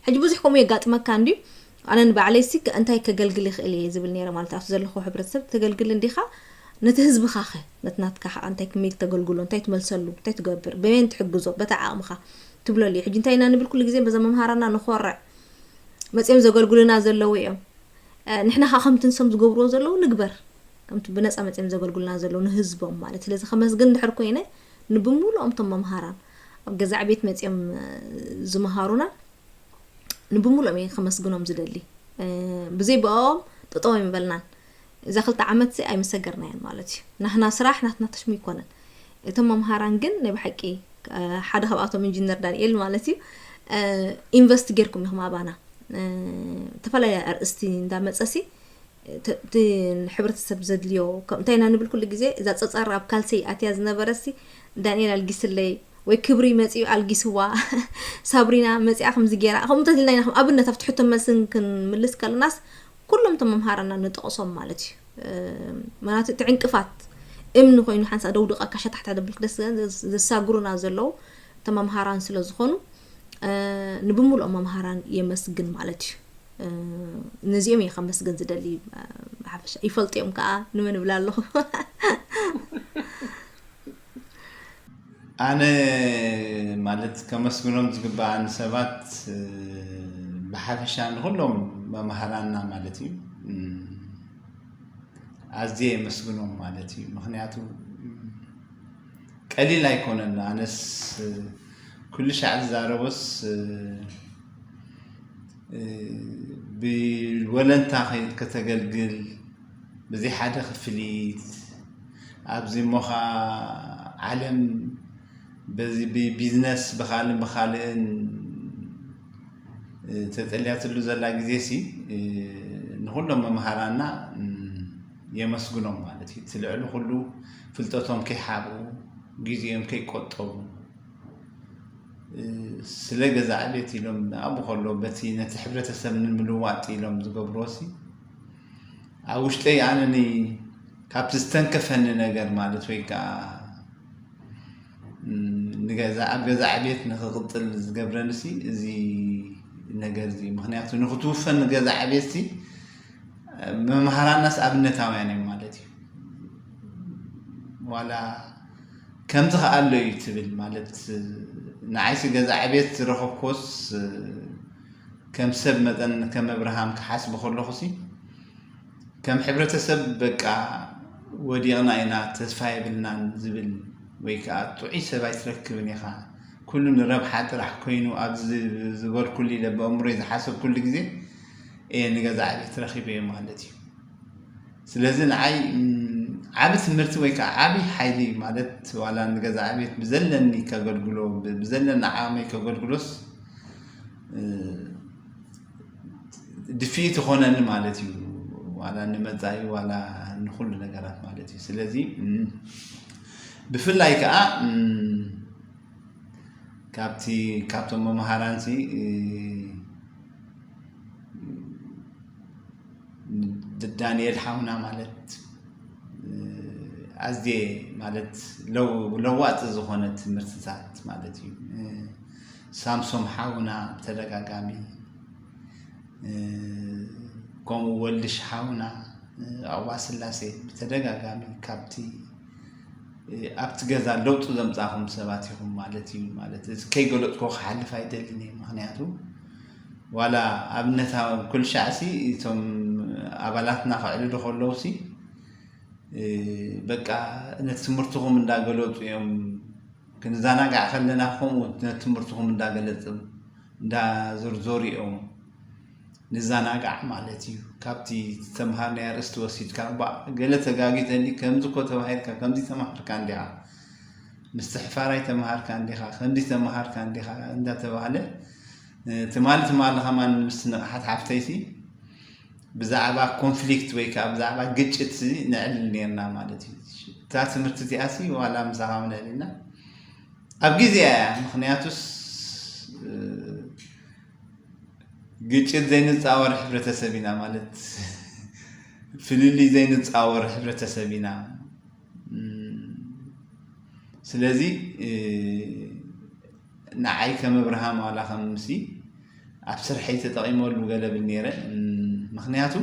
ሕጂ ብዙሕ ከምኡ የጋጥመካ እንድዩ። ኣነ ንባዕለይ ሲ እንታይ ከገልግል ይኽእል እየ ዝብል ነይረ ማለት ኣብቲ ዘለኹ ሕብረተሰብ ተገልግል እንዲኻ፣ ነቲ ህዝብኻ ኸ ነቲ ናትካ ከዓ እንታይ ክሚል ተገልግሎ፣ እንታይ ትመልሰሉ፣ እንታይ ትገብር፣ በመን ትሕግዞ፣ በታ ዓቕምኻ ትብለሉ እዩ። ሕጂ እንታይ ኢና ንብል ኩሉ ግዜ በዛ መምሃራና ንኾርዕ። መፅኦም ዘገልግሉና ዘለዉ እዮም። ንሕና ከዓ ከምቲ ንሶም ዝገብርዎ ዘለዉ ንግበር። ከምቲ ብነፃ መፅኦም ዘገልግሉና ዘለዉ ንህዝቦም ማለት። ስለዚ ከመስግን ድሕር ኮይነ ንብምሉኦም እቶም መምሃራን ኣብ ገዛዕ ቤት መፅኦም ዝመሃሩና ንብምሉኦም እየ ከመስግኖም ዝደሊ። ብዘይ ብኦም ጠጠው ኣይምበልናን። እዛ ክልተ ዓመት እዚ ኣይምሰገርናያን ማለት እዩ። ናህና ስራሕ ናትና ተሽሙ ይኮነን። እቶም መምሃራን ግን ናይ ብሓቂ ሓደ ካብኣቶም ኢንጂነር ዳንኤል ማለት እዩ። ኢንቨስት ጌርኩም ኢኹም ኣባና። ዝተፈላለዩ ኣርእስቲ እንዳመፀሲ እቲ ንሕብረተሰብ ዘድልዮ እንታይ ኢና ንብል ኩሉ ግዜ እዛ ፀፀር ኣብ ካልሰይ ኣትያ ዝነበረሲ ዳንኤል ኣልጊስለይ ወይ ክብሪ መፂኡ ኣልጊስዋ ሳብሪና መፂኣ ከምዚ ገይራ ከምኡ እንተትልና ኢና ከም ኣብነት ኣብቲ ሕቶ መልስን ክንምልስ ከለናስ ኩሎም እቶም መምሃራና ንጠቕሶም ማለት እዩ። ምክንያቱ እቲ ዕንቅፋት እምኒ ኮይኑ ሓንሳ ደውድቐካ ሸታሕታ ደብል ክደስ ዘሳግሩና ዘለዉ እቶም መምሃራን ስለ ዝኾኑ ንብምሉኦም መምሃራን የመስግን ማለት እዩ። ነዚኦም እየ ከመስግን ዝደሊ። ብሓፈሻ ይፈልጡ እዮም ከዓ ንመን እብላ ኣለኹ። ኣነ ማለት ከመስግኖም ዝግባኣኒ ሰባት ብሓፈሻ ንኩሎም መምሃራና ማለት እዩ ኣዝየ የመስግኖም ማለት እዩ። ምክንያቱ ቀሊል ኣይኮነን። ኣነስ ኩሉ ሻዕ ዝዛረቦስ ብወለንታ ከይድ ከተገልግል ብዘይ ሓደ ክፍሊት ኣብዚ እሞ ኸዓ ዓለም በዚ ብቢዝነስ ብኻልእን ብኻልእን ተጠልያትሉ ዘላ ግዜ ሲ ንኹሎም መምሃራና የመስግኖም ማለት እዩ። እቲ ልዕሊ ኩሉ ፍልጠቶም ከይሓብኡ ግዜኦም ከይቆጠቡ ስለ ገዛ ዕቤት ኢሎም ኣብኡ ከሎ በቲ ነቲ ሕብረተሰብ ንምልዋጥ ኢሎም ዝገብርዎ ሲ ኣብ ውሽጠይ ኣነ ኒ ካብቲ ዝተንከፈኒ ነገር ማለት ወይ ከዓ ንገዛ ኣብ ገዛ ዕቤት ንክቕጥል ዝገብረኒ ሲ እዚ ነገር እዚ ምክንያቱ ንክትውፈ ንገዛ ዕቤት ሲ መምሃራናስ ኣብነታውያን እዮም ማለት እዩ። ዋላ ከምዚ ከኣሎ እዩ ትብል ማለት ንዓይሲ ገዛ ዕቤት ዝረኸብኮስ ከም ሰብ መጠን ከም ኣብርሃም ክሓስብ ከለኹ ሲ ከም ሕብረተሰብ በቃ ወዲቕና ኢና ተስፋ የብልናን ዝብል ወይ ከዓ ጥዑይ ሰብ ኣይትረክብን ኢኻ ኩሉ ንረብሓ ጥራሕ ኮይኑ ኣብዚ ዝበልኩሉ ኢለ ብኣእምሮይ ዝሓሰብኩሉ ግዜ እየ ንገዛ ዕቤት ረኺበ ማለት እዩ። ስለዚ ንዓይ ዓቢ ትምህርቲ ወይ ከዓ ዓቢ ሓይሊ ማለት ዋላ ንገዛ ዕቤት ብዘለኒ ከገልግሎ ብዘለኒ ዓቕመይ ከገልግሎስ ድፍኢት ይኾነኒ ማለት እዩ። ዋላ ንመፃኢ ዋላ ንኩሉ ነገራት ማለት እዩ። ስለዚ ብፍላይ ከዓ ካብቲ ካብቶም መምሃራንሲ ዳንኤል ሓውና ማለት ኣዝየ ማለት ለዋጢ ዝኾነ ትምህርትታት ማለት እዩ። ሳምሶም ሓውና ብተደጋጋሚ ከምኡ ወልድሽ ሓውና ኣዋ ስላሴ ብተደጋጋሚ ካብቲ ኣብቲ ገዛ ለውጢ ዘምፃእኹም ሰባት ኢኹም ማለት እዩ። ማለት እዚ ከይገለፅኮ ክሓልፍ ኣይደልን እየ። ምክንያቱ ዋላ ኣብነታ ኩልሻዕ ሲ እቶም ኣባላትና ከዕልሉ ከለዉ ሲ በቃ ነቲ ትምህርትኹም እንዳገለፁ እዮም። ክንዘናጋዕ ከለና ከምኡ ነቲ ትምህርትኹም እንዳገለፅም እንዳዘርዘሩ እዮም ንዘናጋዕ ማለት እዩ። ካብቲ ዝተምሃርናዮ ኣርእስቲ ወሲድካ እባ ገለ ተጋጊተኒ ከምዚ እኮ ተባሂልካ ከምዚ ተማሃርካ እንዲኻ ምስትሕፋር ኣይተምሃርካ እንዲኻ ከምዚ ተምሃርካ እንዲኻ እንዳተባህለ ትማሊ ትማሊ ከማን ምስ ንቕሓት ሓፍተይሲ ብዛዕባ ኮንፍሊክት ወይ ከዓ ብዛዕባ ግጭት ነዕልል ነርና ማለት እዩ። እታ ትምህርቲ እዚኣ ሲ ዋላ ምሳኻ ምነዕልና ኣብ ግዜ እያ ምክንያቱስ ግጭት ዘይንፃወር ሕብረተሰብ ኢና ማለት ፍልልይ ዘይንፃወር ሕብረተሰብ ኢና። ስለዚ ንዓይ ከም ኣብርሃም ዋላ ከም ምሲ ኣብ ስርሐይ ተጠቒመሉ ገለ ብል ነይረ። ምክንያቱ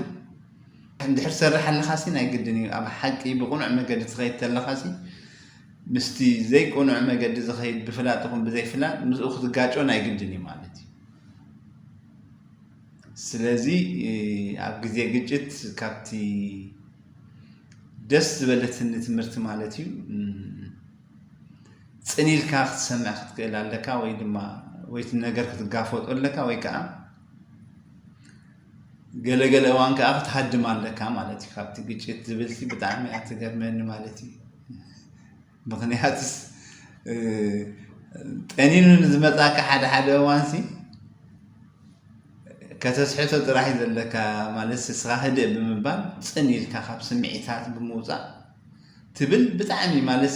እንድሕር ትሰርሕ ኣለኻሲ ናይ ግድን እዩ ኣብ ሓቂ ብቕኑዕ መገዲ ትኸይድ ተለኻሲ ምስቲ ዘይቅኑዕ መገዲ ዝኸይድ ብፍላጥ ይኹን ብዘይፍላጥ ምስኡ ክትጋጮ ናይ ግድን እዩ ማለት እዩ። ስለዚ ኣብ ግዜ ግጭት ካብቲ ደስ ዝበለትኒ ትምህርቲ ማለት እዩ ፅን ኢልካ ክትሰምዕ ክትክእል ኣለካ ወይ ድማ ወይ ነገር ክትጋፈጦ ኣለካ ወይ ከዓ ገለገለ እዋን ከዓ ክትሃድም ኣለካ ማለት እዩ። ካብቲ ግጭት ዝብልሲ ብጣዕሚ እያ ትገርመኒ ማለት እዩ። ምክንያቱስ ጠኒኑ ንዝመፃካ ሓደ ሓደ እዋንሲ ከተስሕቶ ጥራሕ እዩ ዘለካ ማለት ስስኻ ህድእ ብምባል ፅን ኢልካ ካብ ስምዒታት ብምውፃእ ትብል ብጣዕሚ ማለት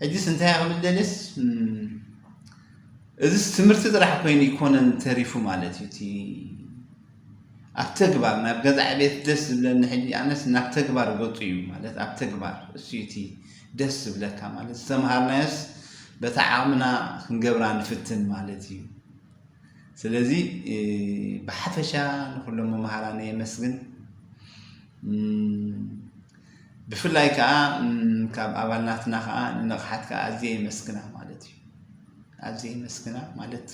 ሕጂስ እንታይ ክብል ደልስ እዚስ ትምህርቲ ጥራሕ ኮይኑ ይኮነን ተሪፉ ማለት እዩ እቲ ኣብ ተግባር ናብ ገዛ ዕቤት ደስ ዝብለኒ ሕጂ ኣነስ ናብ ተግባር ገፁ እዩ ማለት ኣብ ተግባር እሱ እቲ ደስ ዝብለካ ማለት ዝተምሃርናዮስ በታ ዓቕምና ክንገብራ ንፍትን ማለት እዩ። ስለዚ ብሓፈሻ ንኩሎም መምሃራነ የመስግን። ብፍላይ ከዓ ካብ ኣባል ናትና ከዓ ንንቕሓት ከዓ ኣዝየ የመስግና ማለት እዩ። ኣዝየ የመስግና ማለት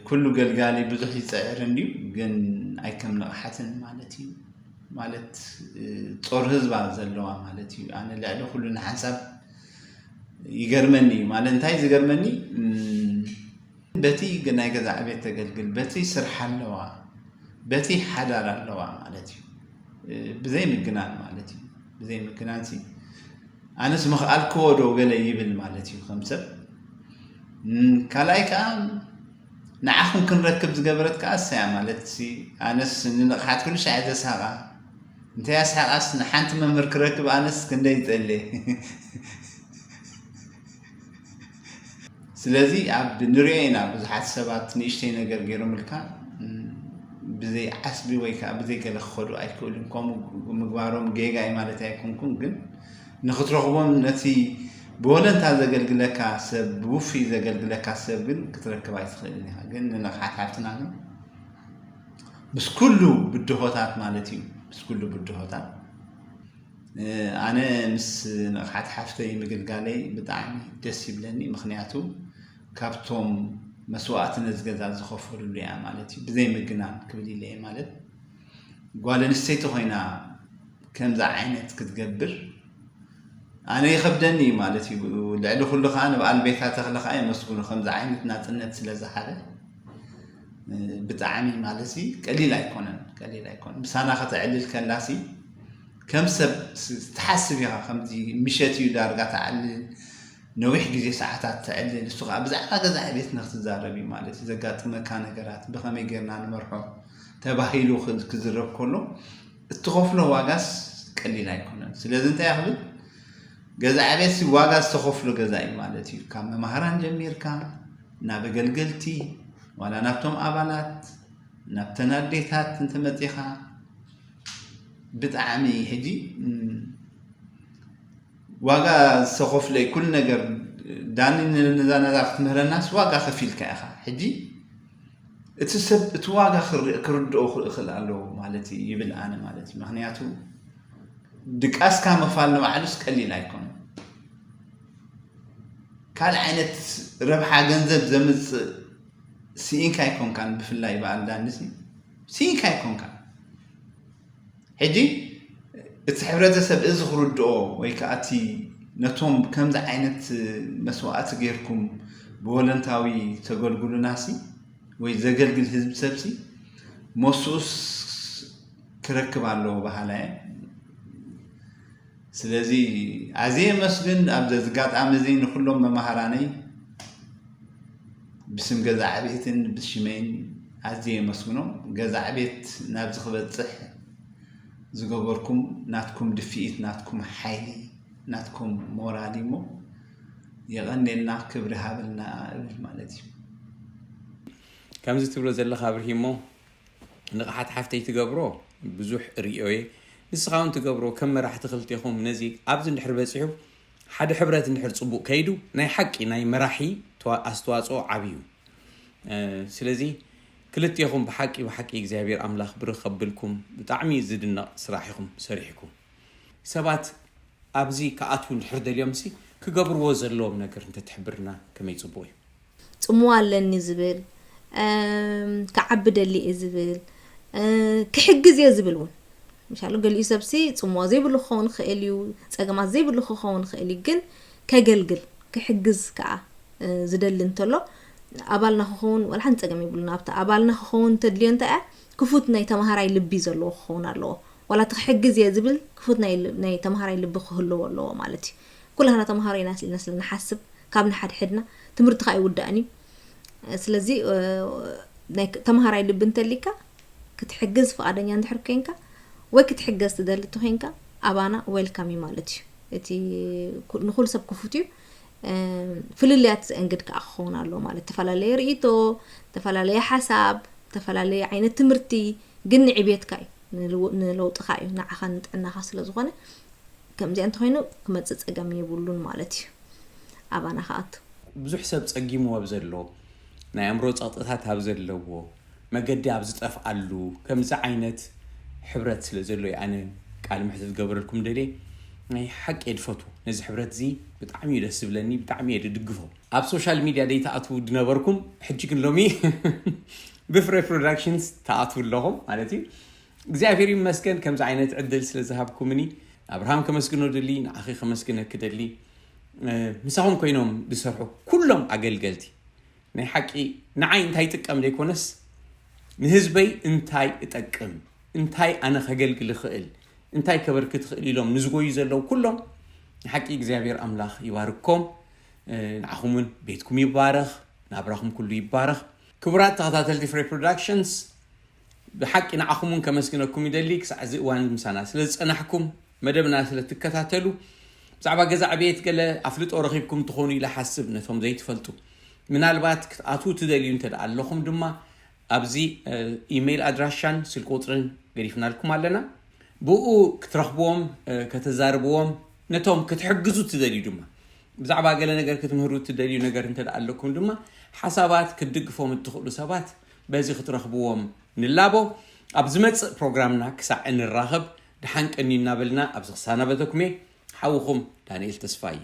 ኩሉ ገልጋሊ ብዙሕ ይፅዕር እንድዩ ግን ኣይከም ንቕሓትን ማለት እዩ። ማለት ጦር ህዝባ ዘለዋ ማለት እዩ። ኣነ ልዕሊ ኩሉ ንሓንሳብ ይገርመኒ እዩ ማለት እንታይ ዝገርመኒ በቲ ናይ ገዛ ዕቤት ተገልግል በቲ ስርሓ ኣለዋ በቲ ሓዳር ኣለዋ ማለት እዩ። ብዘይ ምግናን ማለት እዩ። ብዘይ ምግናን ሲ ኣነስ ምኽኣልክዎ ዶ ገለ ይብል ማለት እዩ ከም ሰብ። ካልኣይ ከዓ ንዓኹም ክንረክብ ዝገበረት ከዓ እሳያ ማለት ሲ ኣነስ ንንቕሓት ኩሉ ሻዕ ዘስሓቓ እንታይ ኣስሓቓስ ንሓንቲ መምህር ክረክብ ኣነስ ክንደይ ይጠለ ስለዚ ኣብ ንሪኦ ኢና ብዙሓት ሰባት ንእሽተይ ነገር ገይሮምልካ ብዘይ ዓስቢ ወይ ከዓ ብዘይ ገለ ክኸዱ ኣይክእሉን። ከምኡ ምግባሮም ጌጋ እዩ ማለት ኣይኮንኩን፣ ግን ንክትረኽቦም ነቲ ብወለንታ ዘገልግለካ ሰብ ብውፍይ ዘገልግለካ ሰብ ግን ክትረክብ ኣይትኽእልን ኢኻ። ግን ንንቕሓት ሃብትና ግን ምስ ኩሉ ብድሆታት ማለት እዩ ምስ ኩሉ ብድሆታት ኣነ ምስ ንቕሓት ሓፍተይ ምግልጋለይ ብጣዕሚ ደስ ይብለኒ። ምክንያቱ ካብቶም መስዋእቲ ነዚ ገዛ ዝኸፈልሉ እያ ማለት እዩ። ብዘይ ምግናን ክብል ኢለ እየ ማለት ጓል ኣንስተይቲ ኮይና ከምዚ ዓይነት ክትገብር ኣነ ይኸብደኒ እዩ ማለት እዩ። ልዕሊ ኩሉ ከዓ ንበዓል ቤታ ተኽለ ከዓ የመስግኖ ከምዚ ዓይነት ናፅነት ስለ ዝሃበ ብጣዕሚ ማለት እዩ ቀሊል ኣይኮነን ቀሊል ኣይኮነን ምሳና ከተዕልል ከላሲ ከም ሰብ ትሓስብ ኢኻ ከምዚ ምሸት እዩ ዳርጋ ተዓልል ነዊሕ ግዜ ሰዓታት ተዕልል እሱ ከዓ ብዛዕባ ገዛ ዕቤት ንክትዛረብ እዩ ማለት እዩ ዘጋጥመካ ነገራት ብኸመይ ጌርና ንመርሖ ተባሂሉ ክዝረብ ከሎ እትኸፍሎ ዋጋስ ቀሊል ኣይኮነን። ስለዚ እንታይ ክብል ገዛ ዕቤት ዋጋ ዝተኸፍሎ ገዛ እዩ ማለት እዩ። ካብ መማህራን ጀሚርካ ናብ ኣገልገልቲ ዋላ ናብቶም ኣባላት ናብተን ኣዴታት እንተመፂኻ ብጣዕሚ ሕጂ ዋጋ ዝተኸፍለ ኩሉ ነገር ዳኒ ነዛ ነዛ ክትምህረናስ ዋጋ ከፊልካ ኢኻ። ሕጂ እቲ ሰብ እቲ ዋጋ ክርድኦ ክእኽል ኣለዎ ማለት ይብል ኣነ ማለት እዩ። ምክንያቱ ድቃስካ ምፋል ንባዕሉስ ቀሊል ኣይኮነን። ካልእ ዓይነት ረብሓ ገንዘብ ዘምፅእ ስኢንካ ኣይኮንካን። ብፍላይ በዓል ዳንሲ ስኢንካ ኣይኮንካን። ሕጂ እቲ ሕብረተሰብ እዚ ክርድኦ ወይ ከዓ እቲ ነቶም ከምዚ ዓይነት መስዋእቲ ጌርኩም ብወለንታዊ ተገልግሉናሲ ወይ ዘገልግል ህዝቢ ሰብሲ መሱኡስ ክረክብ ኣለዎ በሃላ እየ። ስለዚ ኣዝየ የመስግን ኣብዚ ኣጋጣሚ እዚ ንኩሎም መማህራነይ ብስም ገዛ ዕቤትን ብሽመይን ኣዝየ የመስግኖም። ገዛ ዕቤት ናብዚ ክበፅሕ ዝገበርኩም ናትኩም ድፍኢት ናትኩም ሓይሊ ናትኩም ሞራል እሞ የቐንየልና ክብሪ ሃበልና እብል ማለት እዩ። ከምዚ ትብሎ ዘለኻ ብርሂሞ ንቕሓት ሓፍተይ ትገብሮ ብዙሕ እርእዮ እየ። ንስኻ እውን ትገብሮ ከም መራሕቲ ክልቴኹም ነዚ ኣብዚ እንድሕር በፂሑ ሓደ ሕብረት እንድሕር ጽቡቕ ከይዱ ናይ ሓቂ ናይ መራሒ ተዋ- ኣስተዋጽኦ ዓብዩ። ስለዚ ክልቴኹም ብሓቂ ብሓቂ እግዚኣብሔር ኣምላኽ ብርኽ ከብልኩም። ብጣዕሚ ዝድነቕ ስራሕ ኢኹም ሰሪሕኩም። ሰባት ኣብዚ ክኣትዉ እንድሕር ደልዮም ሲ ክገብርዎ ዘለዎም ነገር እንተትሕብርና ከመይ ጽቡቕ እዩ። ጽምዋ ኣለኒ ዝብል፣ ክዓቢ ደሊ እየ ዝብል፣ ክሕግዝ እየ ዝብል እውን ምሻሉ። ገሊኡ ሰብሲ ጽምዋ ዘይብሉ ክኸውን ይኽእል እዩ፣ ጸገማት ዘይብሉ ክኸውን ይኽእል እዩ። ግን ከገልግል ክሕግዝ ከዓ ዝደሊ እንተሎ ኣባልና ክኸውን ዋላ ሓንቲ ጸገም የብሉን። ኣብታ ኣባልና ክኸውን ተድልዮ እንታይ እያ? ክፉት ናይ ተምሃራይ ልቢ ዘለዎ ክኸውን ኣለዎ። ዋላ እቲ ክሕግዝ እየ ዝብል ክፉት ናይ ተምሃራይ ልቢ ክህልዎ ኣለዎ ማለት እዩ። ኩላህና ተምሃሮ ኢና ኢልና ስለ ንሓስብ ካብ ንሓድሕድና ትምህርቲ ከዓ ይውዳእን እዩ። ስለዚ ተምሃራይ ልቢ እንተሊካ ክትሕግዝ ፍቓደኛ እንድሕር ኮንካ ወይ ክትሕገዝ ትደሊ እንተኮንካ ኣባና ዌልካም እዩ ማለት እዩ። እቲ ንኩሉ ሰብ ክፉት እዩ። ፍልልያት ዘእንግድ ከዓ ክኸውን ኣለዎ ማለት፣ ተፈላለየ ርእይቶ፣ ተፈላለየ ሓሳብ፣ ተፈላለየ ዓይነት ትምህርቲ ግን ንዕቤትካ እዩ፣ ንለውጥካ እዩ፣ ንዓኻን ንጥዕናኻ ስለ ዝኾነ ከምዚኣ እንተኮይኑ ክመፅእ ፀገም የብሉን ማለት እዩ። ኣባና ክኣቱ ብዙሕ ሰብ ጸጊምዎ ኣብ ዘሎ፣ ናይ ኣእምሮ ጸቕጥታት ኣብ ዘለዎ፣ መገዲ ኣብ ዝጠፍኣሉ ከምዚ ዓይነት ሕብረት ስለ ዘሎ እዩ ኣነ ቃል ምሕተት ዝገበረልኩም ደልየ። ናይ ሓቂ እየ ድፈቱ ነዚ ሕብረት እዚ፣ ብጣዕሚ እዩ ደስ ዝብለኒ፣ ብጣዕሚ እየ ድድግፎ። ኣብ ሶሻል ሚድያ ደይተኣትዉ ድነበርኩም ሕጂ ግን ሎሚ ብፍሬ ፕሮዳክሽንስ ተኣትዉ ኣለኹም ማለት እዩ። እግዚኣብሔር ይመስገን ከምዚ ዓይነት ዕድል ስለ ዝሃብኩምኒ ኣብርሃም ከመስግኖ ደሊ፣ ንዓኺ ከመስግነኪ ደሊ። ምሳኹም ኮይኖም ዝሰርሑ ኩሎም ኣገልገልቲ ናይ ሓቂ ንዓይ እንታይ ይጥቀም ዘይኮነስ ንህዝበይ እንታይ እጠቅም፣ እንታይ ኣነ ከገልግል እኽእል፣ እንታይ ከበርክት እኽእል ኢሎም ንዝጎዩ ዘለዉ ኩሎም ንሓቂ እግዚኣብሔር ኣምላኽ ይባርኮም። ንዓኹም እውን ቤትኩም ይባረኽ፣ ናብራኹም ኩሉ ይባረኽ። ክቡራት ተኸታተልቲ ፍሬ ፕሮዳክሽንስ ብሓቂ ንዓኹም እውን ከመስግነኩም ይደሊ፣ ክሳዕ እዚ እዋን ምሳና ስለ ዝጸናሕኩም፣ መደብና ስለ ትከታተሉ። ብዛዕባ ገዛ ዕብየት ገለ ኣፍልጦ ረኺብኩም ትኾኑ ኢለ ሓስብ። ነቶም ዘይትፈልጡ ምናልባት ክትኣትዉ ትደልዩ እንተ ደኣ ኣለኹም ድማ ኣብዚ ኢሜይል ኣድራሻን ስልኪ ቁፅርን ገዲፍናልኩም ኣለና። ብኡ ክትረኽብዎም፣ ከተዛርብዎም፣ ነቶም ክትሕግዙ ትደልዩ ድማ ብዛዕባ ገለ ነገር ክትምህሩ ትደልዩ ነገር እንተ ደኣ ኣለኩም ድማ ሓሳባት ክትድግፎም እትኽእሉ ሰባት በዚ ክትረኽብዎም ንላቦ። ኣብ ዝመጽእ ፕሮግራምና ክሳዕ እንራኸብ ደሓን ቀኒ እናበልና ኣብዚ ክሳናበተኩም እየ። ሓውኹም ዳንኤል ተስፋየ።